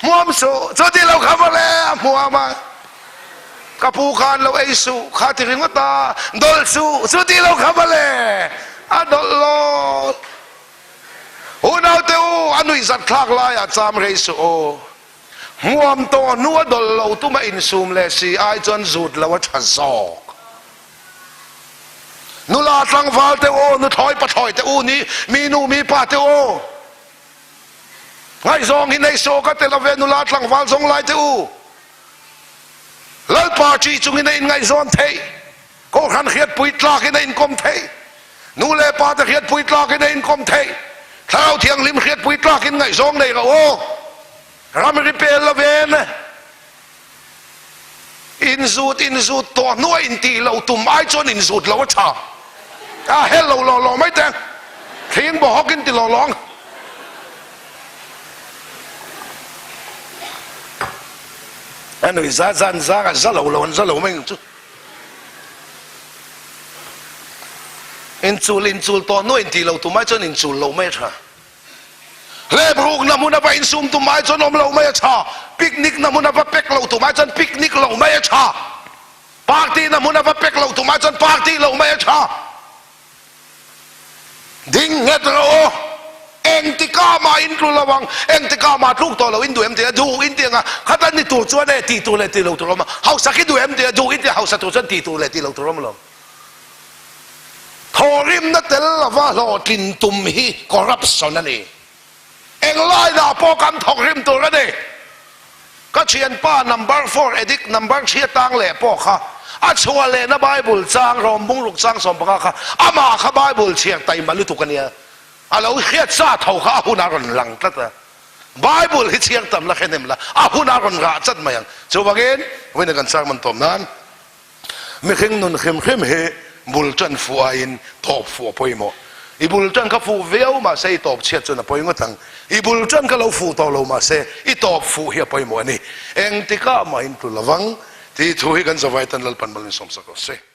hmuam suh chu tih lo kha mawle a hmuam a. Ka pu khan lo ei suh kha ti ringawt a, dawlh suh chu tih lo kha mawle a dawlh lawt. Unaute u, a nuihzat thlak laiah cham rei suh u. Hmuam tawh hnu a dawlh lo tuma insum leh si ai chuan zut lo a tha zawk. Nula tlangval te u, nuthlawi pathlawi te u ni, mi nu mi pa te u, ngaihzawng hi nei suh ka ti lo ve, nula tlangval zawng lai te u, Lalpa ṭih chungin a inngaihzawn theih. Kohhran hriatpui tlakin a inkawm theih. Nu leh pa te hriatpui tlakin a inkawm theih. Thlarau Thianghlim hriatpui tlakin ngaihzawng nei rawh aw. Ramri pel lovin inzut inzut tawh hnuah intih loh tum ai chuan inzut loh a tha. A hel lo law law mai teh. Thing bawhawk in ti law law ang. A nui za zan zang a za lo lo an za lo mai ang chu. Inchul inchul tawh hnuah intih lo tum ai chuan inchul loh mai a tha. Hleprukna hmun a va insum tum ai chuan awm loh mai a tha. Picnic na hmun a va pek loh tum ai chuan picnic loh mai a tha. Party na hmun a va pek loh tum ai chuan party loh mai a tha. Ding nghet rawh u. Engtikah mah in tlu lo ang, engtikah mah tluk tawh lo in duh em tih a duh in tih ang a, khata ni tur chuan e tih tur leh tih lo tur awm a, hausa khi duh em tih a duh in tih a, hausa tur chuan tih tur leh tih lo tur awm lo. Thawhrimna tel lova hlawhtlin tum hi corruption a ni. Englainah pawh kan thawkrim tur a ni. Ka thianpa number four addict number thria tang leh pawh kha a chhuah lehna Bible chang rawm bungruk chang 15 kha amah kha Bible chhiar taima lutuk a nia. A lo hriat sa tho kha a hun a rawn lang tlat a. Bible hi chhiar tam la hrenem la a hun a rawn rah chat mai ang. Chuvangin vawiin a kan sermon tawm nan Mihring nun hrim hrim hi bul tan fuh aiin tawp fuh a pawimawh. I bul tan kha fuh viau mahse i tawp chhiat chuan a pawi ngawt ang. I bul tan kha lo fuh tawh lo mahse i tawp fuh hi a pawimawh a ni. Engtikah mah in tlu lovang tih thu hi kan zavai tan Lalpan mal min sawmsak rawh se.